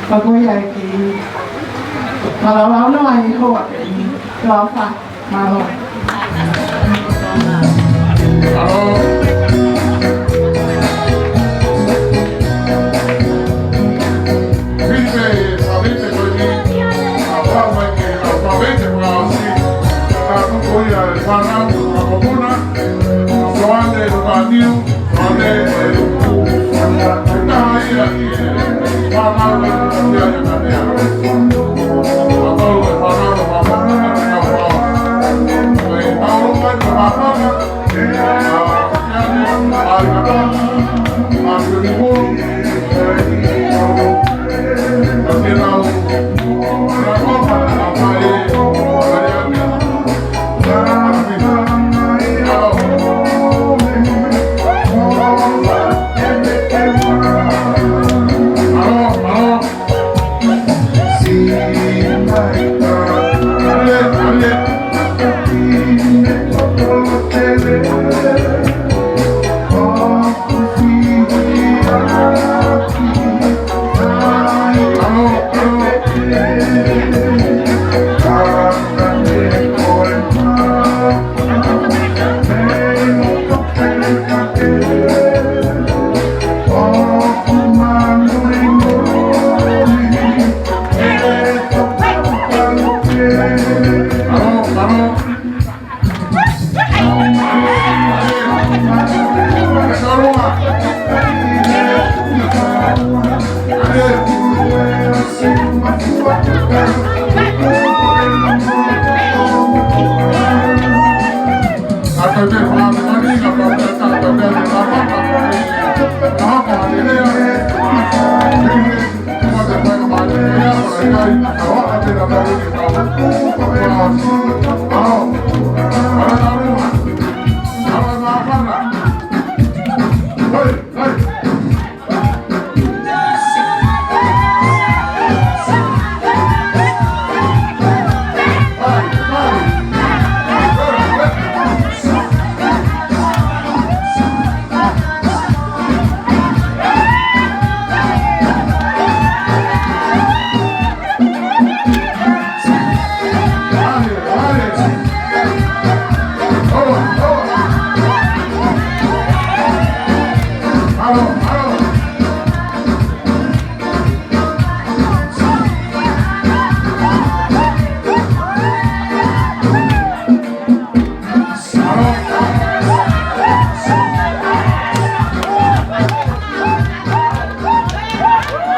Ka ko ia ki. Ka lau lau no ai hoa. Lau fa. Mālō. Mālō. Filipe, Filipe ko eni. Ua mai ke, ua mai ke fakaʻosi. Ka tuku ia e fānau, ka ko Puna. Soane, Soane, Soane, Soane. Taha ia, ia. Fānau, ia, ia, ia. Fānau, fānau, fānau, fānau. Fānau, fānau, fānau.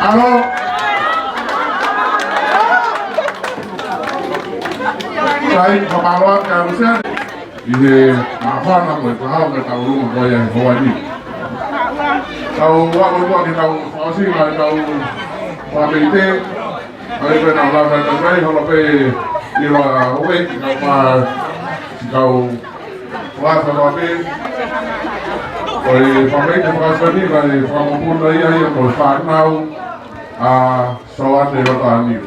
ʻAlo. Sai, fakamālō atu kia Luseane ʻi he māfana mo e kahaʻu mo e tauʻolunga ko ia he houa ni. Tau ako atu ki heʻetau fakaʻosi, ʻetau fakapeite, ʻa ia ko ʻetau lava ʻetau kai, holo pē ʻi loa ue, ʻetau pā, ʻetau Fakafetaʻi. Ko e fakapeite fakaʻosi ni, ko e fakamokopuna ia, ia ko e fānau ʻa Soane Lotaniu.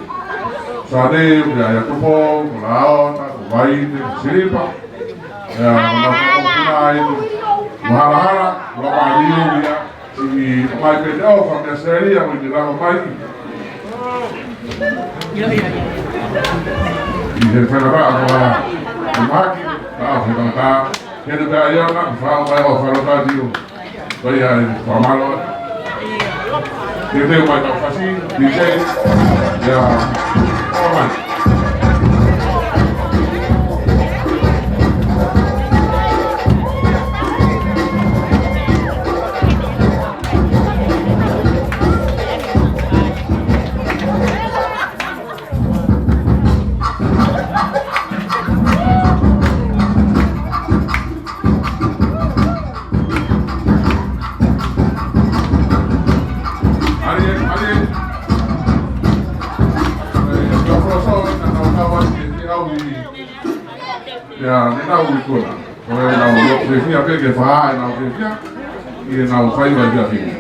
Soane, pea ʻia Tupou, ko Laona, ko Vaine, ko Silipa. Ia, ko e fakamokopuna ia, mo Halahala, Lotaniu ia. ʻI mai pē te au, fakameʻa seli, au i te lava mai. ʻI he fenara, ʻa, ʻa Maki, ʻa, fenara, he te pea ia na, fa, mai o fenara tiu. Ko ia, fakamālō. Ke te mai tau fasi, D J, ia, o mai. Ia, ne nau ui kona. Ko e nau fiefia pē ke fai, nau fiefia. ʻI heʻenau fai vai kia pini.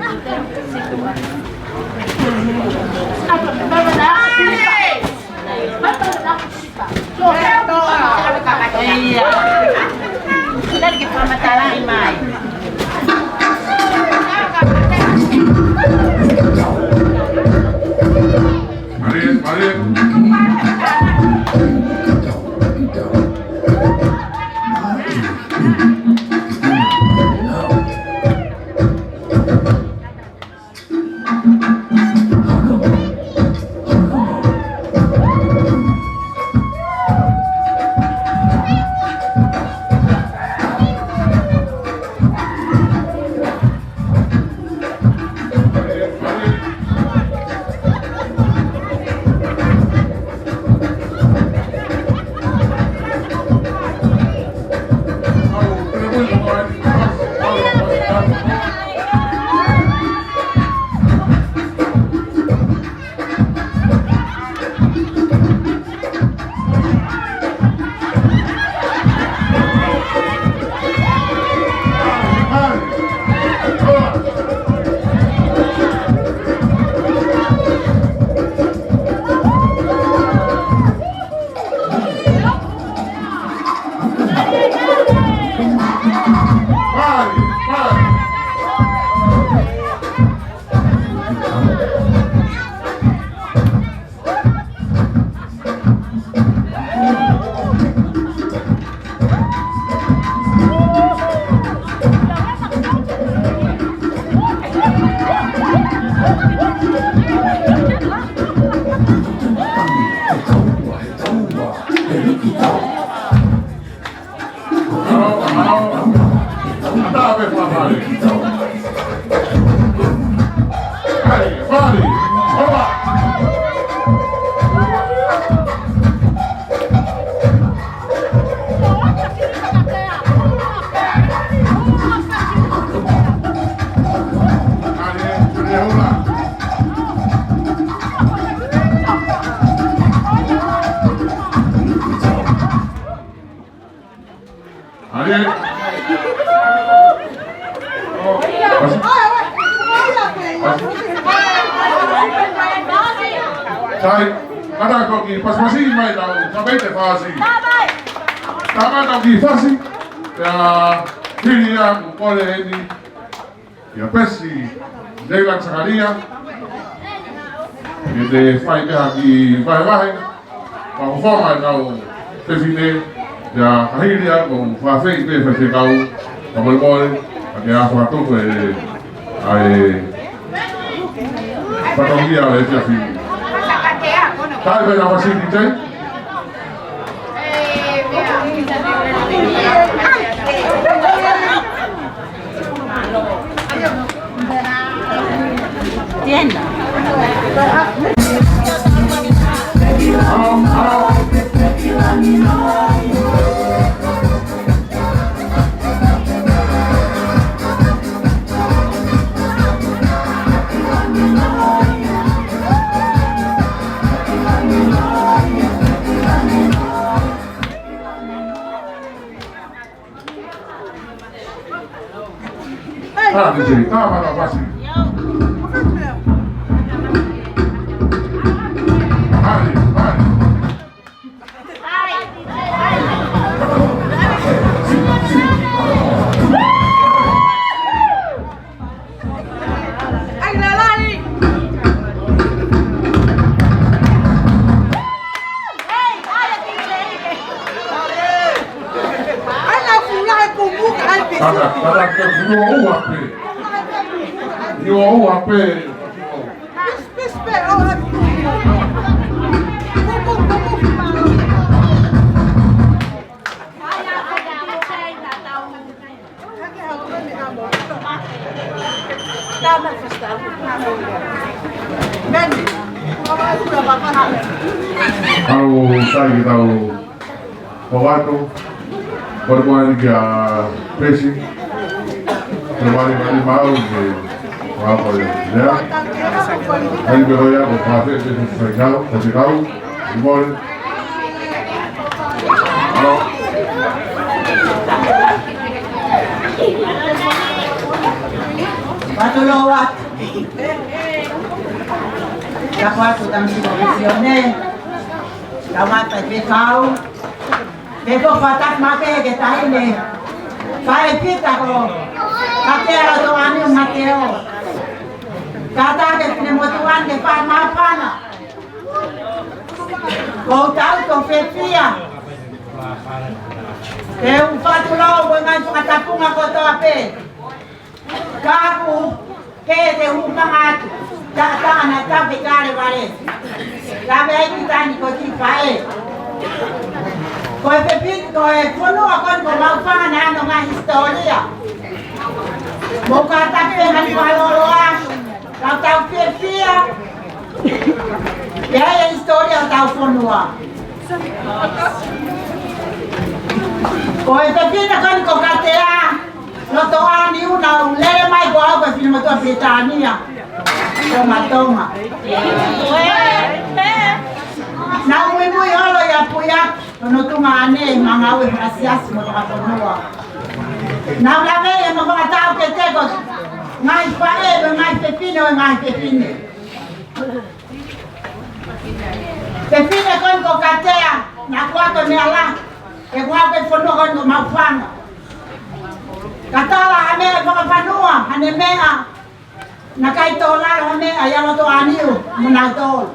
Ia. Tari ke fakamatalaʻi mai. Mare, mare. Sai, kātaki ʻo kiʻi pasipasi mai ʻetau, ka pei te fasi. Tā mai ʻetau kiʻi fasi. Pea hili ia mo kole heni. Ia pesi, Leila Sakaria. Ke te fai pē ha kiʻi vahevahe. Pea ko e founga ʻetau fefine, ia ka hili ia ko e fafei pē faifekau, ka molemole, ka ke ʻalu atu ko e, ʻa e, fatongia ʻo e efiafi ni. Kai pē na masini tei? Tienda. Hale, hale. Hale, hale. Kata, kata, ke ua ua pē. Ua ua pē. Kau sai ke tau hoko atu, kau tau ʻai ke pesi, ke wale wale mau ke wale wale. Ia, ʻai ke ko ia ko e faifekau, faifekau, faifekau, mole. Patoloa. Tapu atu tamasiʻi ko Sione. Tau mata ke kau. Ke ko fata make ke tahi ne. Fai pita ko. Katea Lotoʻani Mateo. Kata ke fine motuʻa ke fai māfana. Ko tau ko fiefia. Ke u fatu lau mo e ngaahi fakatapunga kotoa pē. Ka ʻoku ke te u manga atu. Tata na tape kale vale. Tape ai ki tani ko ti pae. Ko e pepi, ko e fonua ko eni ko Maʻufanga naʻa ne ʻi ai e hisitōlia. Mo ka tape ngaahi fakaloloa. Ka tau fiefia. ʻI ai e hisitōlia ʻo hotau fonua. Ko e fefine ko eni ko Katea Lotoʻani, naʻa ku lele mai ko au ko e finemotuʻa Pilitānia. Ko Matonga. Naʻa ku muimui holo ʻia Puiaki, ʻo no tunga ane, manga ue fasiasi mo toka fonua. Naʻa ku lave ia mo fakatau ke teko, ngaahi faʻē, mo e ngaahi fefine, ʻo e ngaahi fefine. Fefine ko eni ko Katea, naʻa ku ako meʻa lahi, he ko au ko e fonua ko eni ko Maʻufanga. Ka tala ha meʻa fakafanua, ha ne meʻa, naʻe ʻikai tō lalo ha meʻa ʻia Lotoʻani mo nautolu.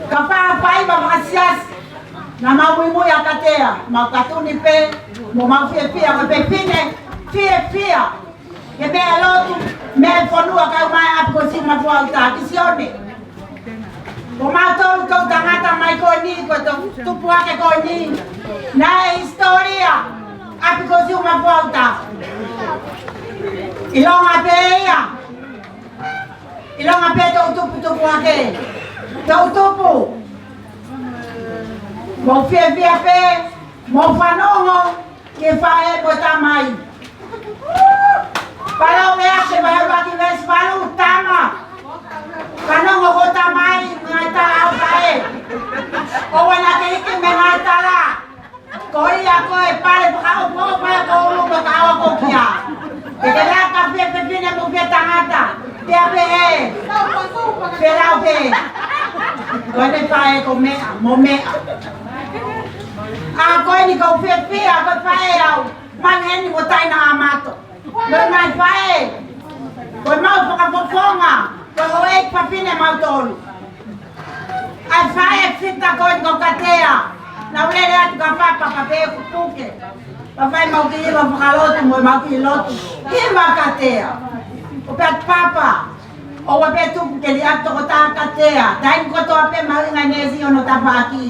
Ka fai faiva fakasiasi, naʻa mau muimui ʻa Katea, mau katuni pē, mo mau fiefia, ko e fefine, fiefia. Ke meʻa lotu, meʻa fonua kau mai ʻapi ko Siʻumafuaʻuta ki Sione. Ko mautolu toʻutangata mai ko eni, ko e toʻu tupu ake ko eni. Naʻe hisitōlia, ʻapi ko Siʻumafuaʻuta. ʻIlonga pē ia. ʻIlonga pē toʻu tupu tupu ake. Toʻu tupu. Mou fiefia pē, mou fanongo, ki he faʻē mo e tamai. Palaomeate vahe ʻuluaki veesi valu, tama. Fanongo ko e tamai, ngaahi tala ʻa e faʻē. ʻOua naʻa ke hiki mei he ngaahi tala. Ko ia ko e pale fakaʻofoʻofa ko ulu mo ka awa ko kia. Ke ke laka fie fefine mo fie tangata. Pea pehē. Pea lau pē. Ko ʻene faʻē ko Meʻa, mo Meʻa. ʻA ko eni ʻoku ou fiefia, ko e faʻē au, Manu Heni mo Taina ʻAmato. Mo e ngaahi faʻē, ko ʻemau fakafofonga, ko e houʻeiki fafine mautolu. ʻA e faʻē fita ko eni ko Katea, naʻa ku lele atu ka papa pea pehē ʻoku puke. Pea fai ʻemau kiʻi hiva fakalotu mo ʻemau kiʻi lotu. Hiva Katea. ʻO pehē atu papa, ʻoua pē tuku ke liʻaki tokotaha Katea. Taimi kotoa pē mahuʻinga e neesi ʻi hono tafaʻaki.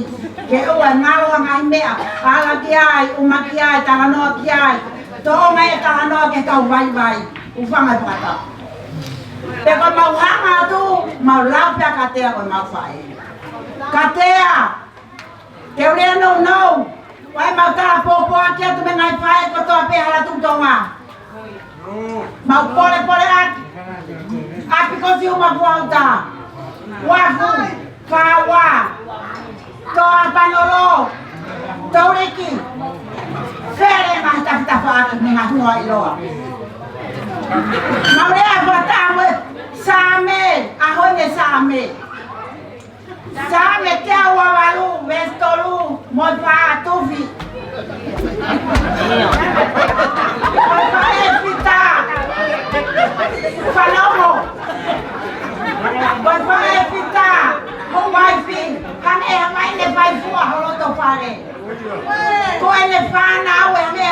Ke ʻoua ʻe ngalo ʻa e ngaahi meʻa, ala ki ai, ʻuma ki ai, talanoa ki ai. Toʻo mai e talanoa ki he kau vaivai. Hūfanga he fakatapu. Pea ko ʻemau hanga atu, mau lau pē ʻa Katea ko ʻemau faʻē. Katea, te u lea nounou, ʻoua ʻe mau tala pōpoaki atu mei he ngaahi faʻē kotoa pē hala tuʻu Tonga. Mau polepole atu. ʻApi ko Siuma Kuauta. Uafu, Faua, Toa Panolo, Touliki. Fele ngaahi tafitafa atu mei he ngaahi hunga ʻiloa. Mau lea fakataha mo e Saame, ʻa hono Saame. Saame teau ua valu, veesi tolu mo e fā, Tufi. Ko e faʻē fita. Fanongo. Ko e faʻē fita. Hoʻo uaifi. Hangē ha mai ne fai fua ho loto fale. Ko ʻene fānau ʻe hangē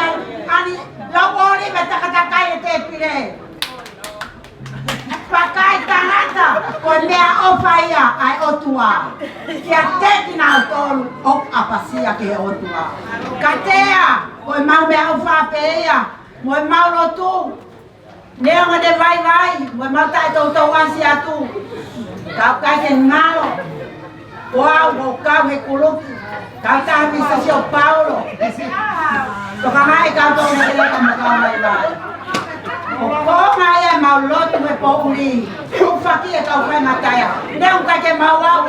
ha ʻani lauʻoli mo e takatakai e tēpile. Vakai tangata, ko e meʻaʻofa ia ʻa e ʻOtua kiate kinautolu ʻoku ʻapasia ki he ʻOtua. Katea, ko ʻemau meʻaʻofa pē ia, mo ʻemau lotu. Neongo ʻene vaivai, mo ʻemau taʻetoutou ʻasi atu. Ka ʻoku ʻikai ke ngalo. Ko au, ko au he kulupu, kautaha mei Sisio Paulo. Tokangaʻi kau tau mei leka mo kau mai mai. ʻOku konga ia ʻemau lotu he poʻuli. Tufaki e kau fai matai. Neongo ʻikai ke mau au,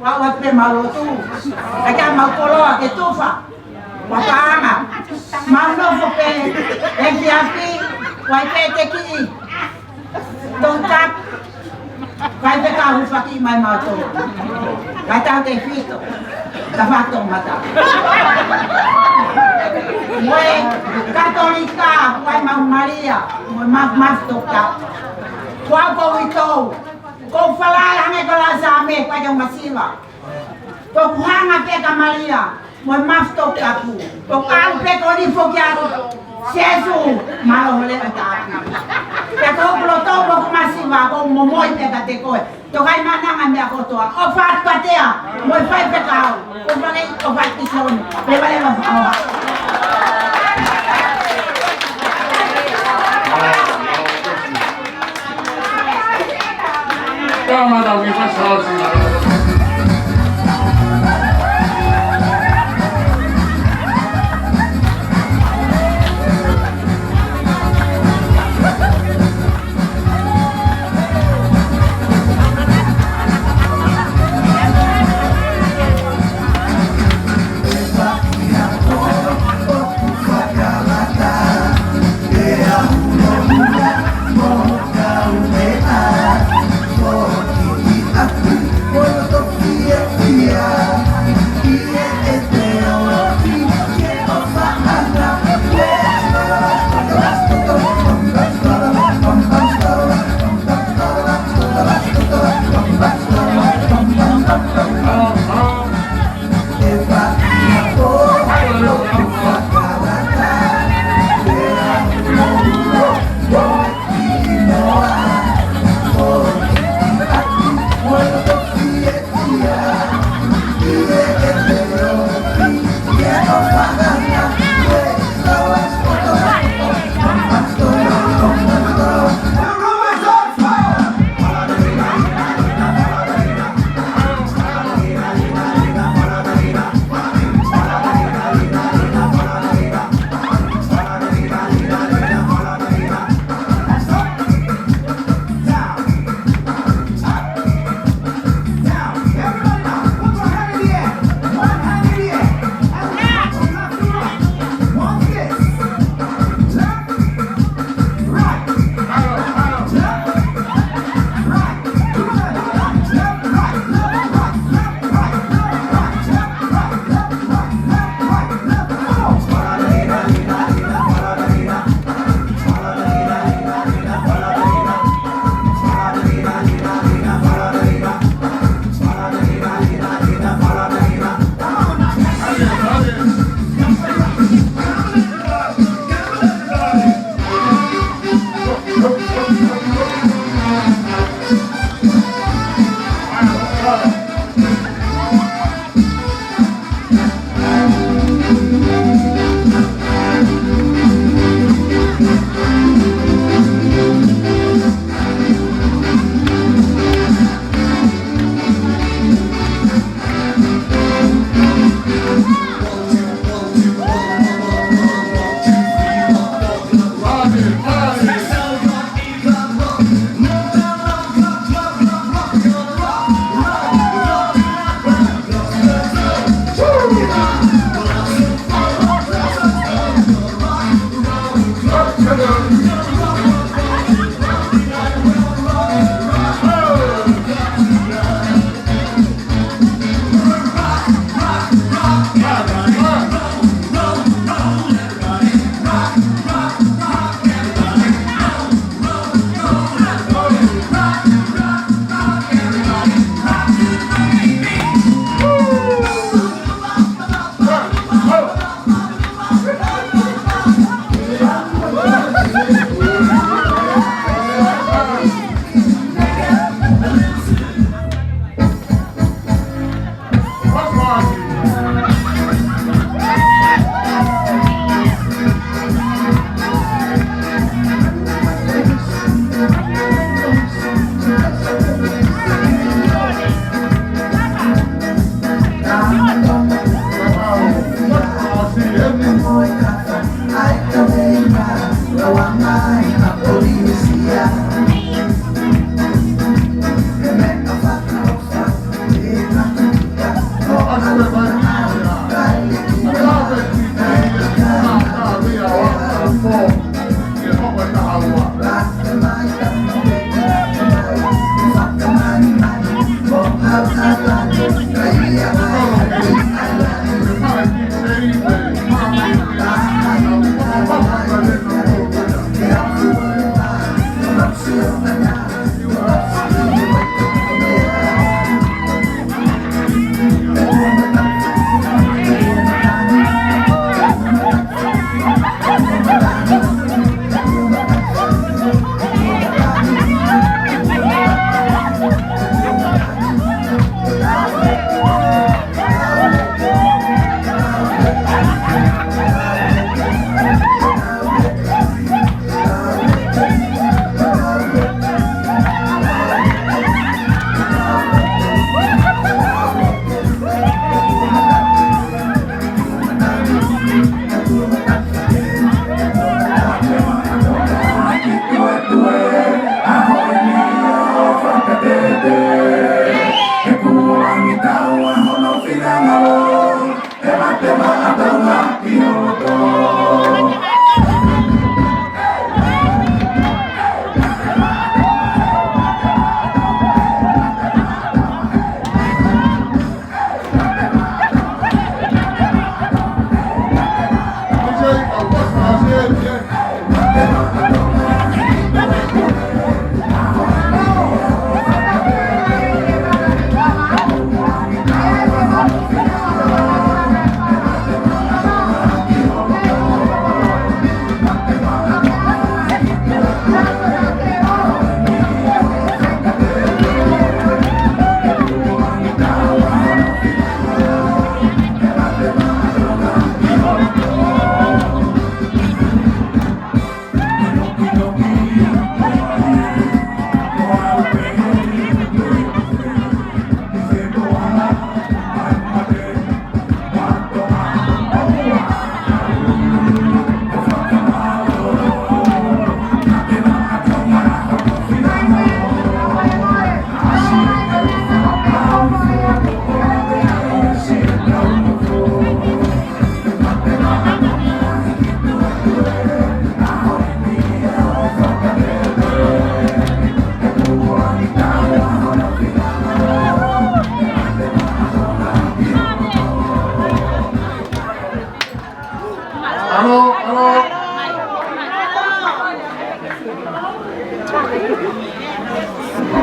au, au pē mau lotu. ʻIkai ke mau koloa ke tufa. Wataanga. Mau nofo pē, ʻekiaki, wai pē te kiʻi. Tongtak. Kai pē ka hūfaki mai mātou. Kai tau te fito. Ka fato mata. Mo e Katolika, wai mau Malia, mo e mau mafu Tongtak. Ko au ko uitou. Ko falala hangē ko e lau Saame, kai ke masiva. Ko ʻeku hanga pē kia Malia, mo e mafu Tongtak. Ko au pē ko ni foki atu. Sēsū, mālō hoʻo leʻo ʻi tāpī. Pea ko hoku loto mo hoku masiva, ʻoku ou momoi pē kiate koe. Toka ʻi mananga meʻa kotoa. ʻOfa atu Katea, mo e faifekau. ʻOfa lei, ʻofa atu ki Sione. Pea vale ma fakaoa. Kamata, we must all see.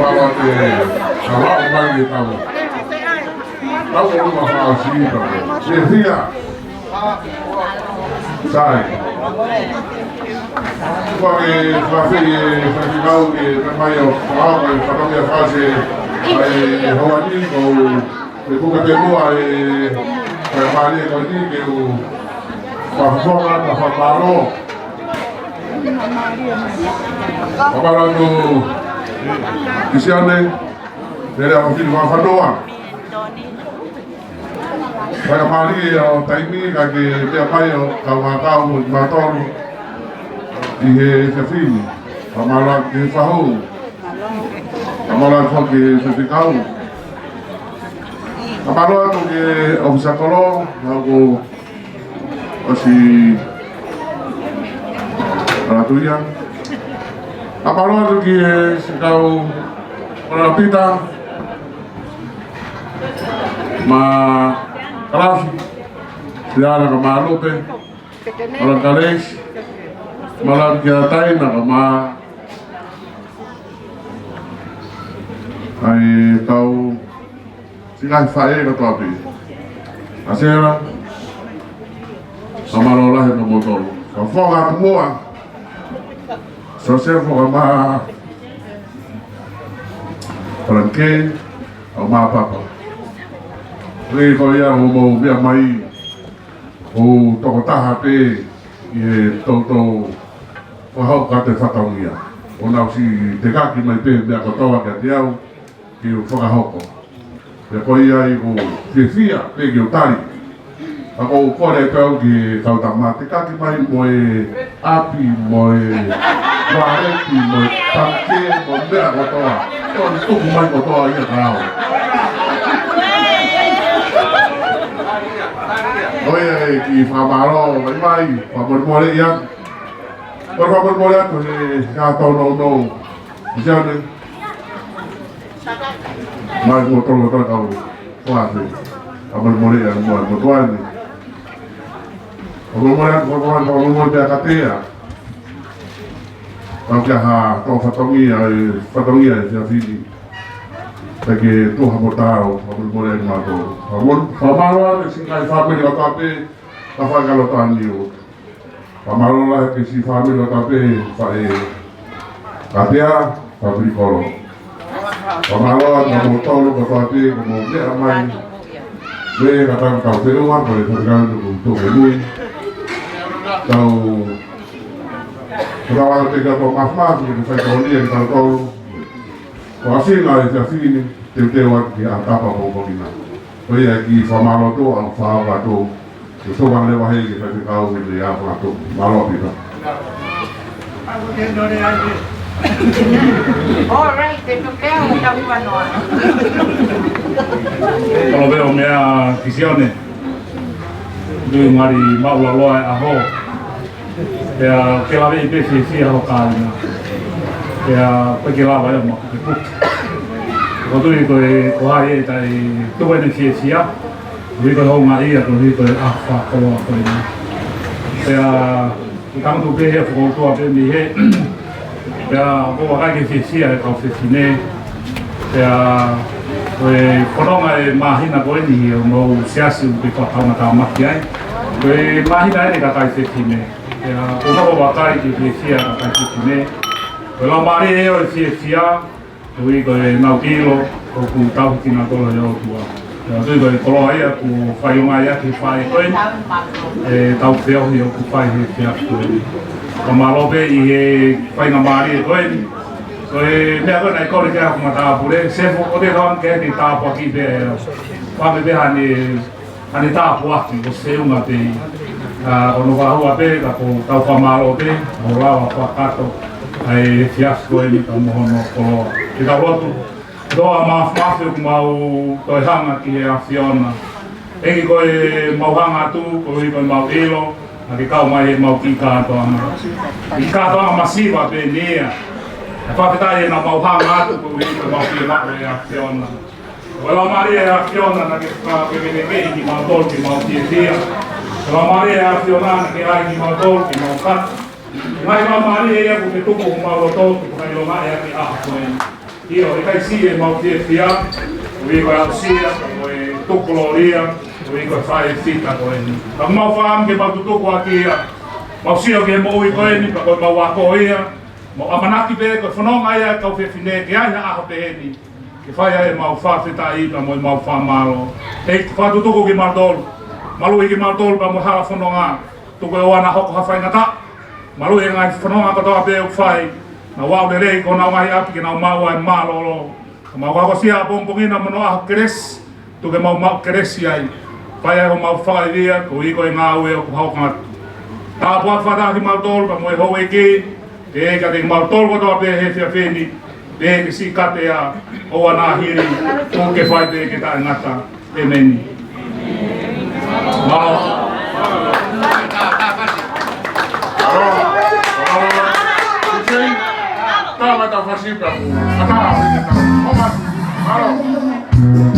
Ala ke ala mai ke tau. Tau ke luma fāsita. Fiefia. Sai. Kua ke fafei e faifekau ke mai ʻo fāsita e fatongia fāsita. Ai, hoa ni ko e puke pē mua e fakamālie ko eni ke u fakafofonga ʻa e fakamālō. Fakamālō atu ki Sione, Lele ʻa Mafini Mafanua. Fakamālie ʻa e taimi ka ke meʻa mai ʻo kau ngā kau mo mātolu ʻi he efiafi ni. Fakamālō atu ki he fahu. Fakamālō atu ki he faifekau. Fakamālō atu ki he ʻōfisa kolo, ʻa ia ko ʻosi ʻalu atu ia. Fakamālō atu ki he faifekau Pita, mo Kalafi, Siana ka mo Lupe, mo Kalesi, mo Taina ka mo e kau siʻi ngaahi faʻē kotoa pē. ʻA Sela, fakamālō lahi mo moutolu. Ka foka atu muʻa, Sosefo ka mo Palanke, ʻa mo Papa. Lele ko ia ʻo mou meʻa mai, ʻo tokotaha pē ʻi he toutou fakahoko atu e fatongia. ʻO nau ʻosi tekaki mai pē meʻa kotoa kiate au, ke u fakahoko. Pea ko ia ai ʻoku fiefia pē ke u tali. Ka ʻoku ou kole pē au ki he kau tama, tekaki mai mo e ʻapi, mo e vāleti, mo e pake, mo e meʻa kotoa. Ko e tuku mai kotoa ia ka au. Ko ia e kiʻi fakamālō mai mai, fakamolemole ia. Ko e fakamolemole atu he, he ʻaho nounou. Sione. Mai mo tolo tolo kau. Kuo ʻafe. Fakamolemole ia mo, mo tuani. Fakamolemole atu, fakamolemole, fakamolemole pea katea. Tau kia ha, tau fatongia, e, fatongia e fiefia ni. Pea ke tuha mo tau, fakamolemole atu mo tolo. Fakamole-, fakamālō atu siʻi ngaahi fāmili kotoa pē, ka fai ka loto ani o. Fakamālō lahi ki siʻi fāmili kotoa pē, faʻē katea, fāmili kolo. Fakamālō atu kia moutolu kotoa pē, kuo mou meʻa mai. Mē ka tau kau feʻunga, ko e fakamālō atu ki he tō ke mui. Tau, tau ala te ka tau mafimafi, ke fai tau nia, ke tau tolu. Ko e ʻuhinga e efiafi ni, teuteu atu ki he ʻaho tapa poupou kina. Ko ia e kiʻi fakamālō atu, ʻa e fakamālō atu, ke tau leva heni ki he faifekau ni ʻa e fakamālō atu. Mālō Pita. All right, te tupea o tau vanoa. Kolo veo mea ki Sione. Tui mari mau la loa e ʻaho. Pea ke lave i pē fiefia ho kāinga. Pea pē ke lava ia ma ke puke. Ko tui ko e ko hai e tai tuku ʻene fiefia. Tui ko e houngaʻia, ko tui ko e ʻaho fakakoloa ko eni. Pea ke tangutu pē he fokoutua pē mei he. Pea ko e vakai ke fiefia e kau fefine. Pea ko e fononga e māhina ko eni ʻo mau siasi ʻoku ke fakakaungātāmaki ai. Ko e māhina eni kakai fefine. Pea ko e vakai ke fiefia kakai fefine. Ko e laumālie ʻo e fiefia, ʻoku ʻi ko e nau kilo, ʻoku tauhi kinautolu ʻe he ʻOtua. Pea ʻoku ʻi ko e koloa ia, ʻoku fai ʻo mai ʻaki e faʻē ko eni, e tau feohi ʻoku fai he efiafi ko eni. Fakamālō pē ʻi he faingamālie ko eni. Ko e meʻa ko ē naʻe kole ki ai hoku matāpule, Sefo, ʻoku te lava ke te tāpuaki pē, fame pē hane hane tāpuaki ʻo feʻunga pē ia. ʻA, ʻo no vahua pē, ka ko tau fakamālō pē, ʻo lava fakakato, ʻa e efiafi ko eni ka mo hono koloa. Ke tau lotu, toa mafimafi ʻoku mau toe hanga ki he ʻAfiona. ʻEiki ko e mau hanga atu, ko e ko e mau ʻilo, ʻa ke kau mai he mau kiʻi kātoanga. Kiʻi kātoanga masiva pē eni ia. ʻE fakafetaʻi ʻena mau hanga atu, ko e ko e mau kiʻi maʻu ʻe ʻAfiona. Ko e laumālie ʻa e ʻAfiona naʻa ke fakakehekeheʻi kimautolu ke mau fiefia. Ko e laumālie ʻa e ʻAfiona naʻa ke ʻai kimautolu ke mau kata. Ngaahi laumālie ia ʻoku ke tuku homau loto ke fakaʻilongaʻi ʻaki e ʻaho ko eni. ʻIo, ʻikai siʻi ʻemau fiefia, ʻoku ʻi ai ko e aʻusia, ko e tukulōlia, ʻoku ʻi ai ko e fai fita ko eni. Ka mau fakaʻamu ke mau tutuku ʻaki ia, mau sio ki he moʻui ko eni, pea ko ʻemau ako ia, mau ʻamanaki pē ko e fononga ia ʻa e kau fefine ke ʻi ai ha ʻaho peheni ke fai ai ʻemau fakafetaʻi pea mo ʻemau fakamālō. ʻEiki, fakatutuku kimautolu, maluʻi kimautolu pea mo e hala fononga, tuku ke ʻoua naʻa hoko ha faingataʻa. Maluʻi e ngaahi fononga kotoa pē ʻoku fai, nau aʻu lelei ki honau ngaahi ʻapi ke nau maʻu ʻa e mālōlō. Ka mau akosia ʻapongipongi ni mo hono ʻaho kelesi, tuku ke mau maʻu kelesi ai. Fai ai homau fakaivia, koeʻuhi ko e ngāue ʻoku hoko atu. Tāpuakiʻi fakataha kimautolu pea mo e houʻeiki, pea kiate kimautolu kotoa pē he efiafi ni, pea ke siʻi kate ʻa e ʻoua naʻa hili, ʻo ke fai pē ke taʻengata. ʻĒmeni. Mālō. Mālō. Mālō. Mālō. Mālō. Mālō.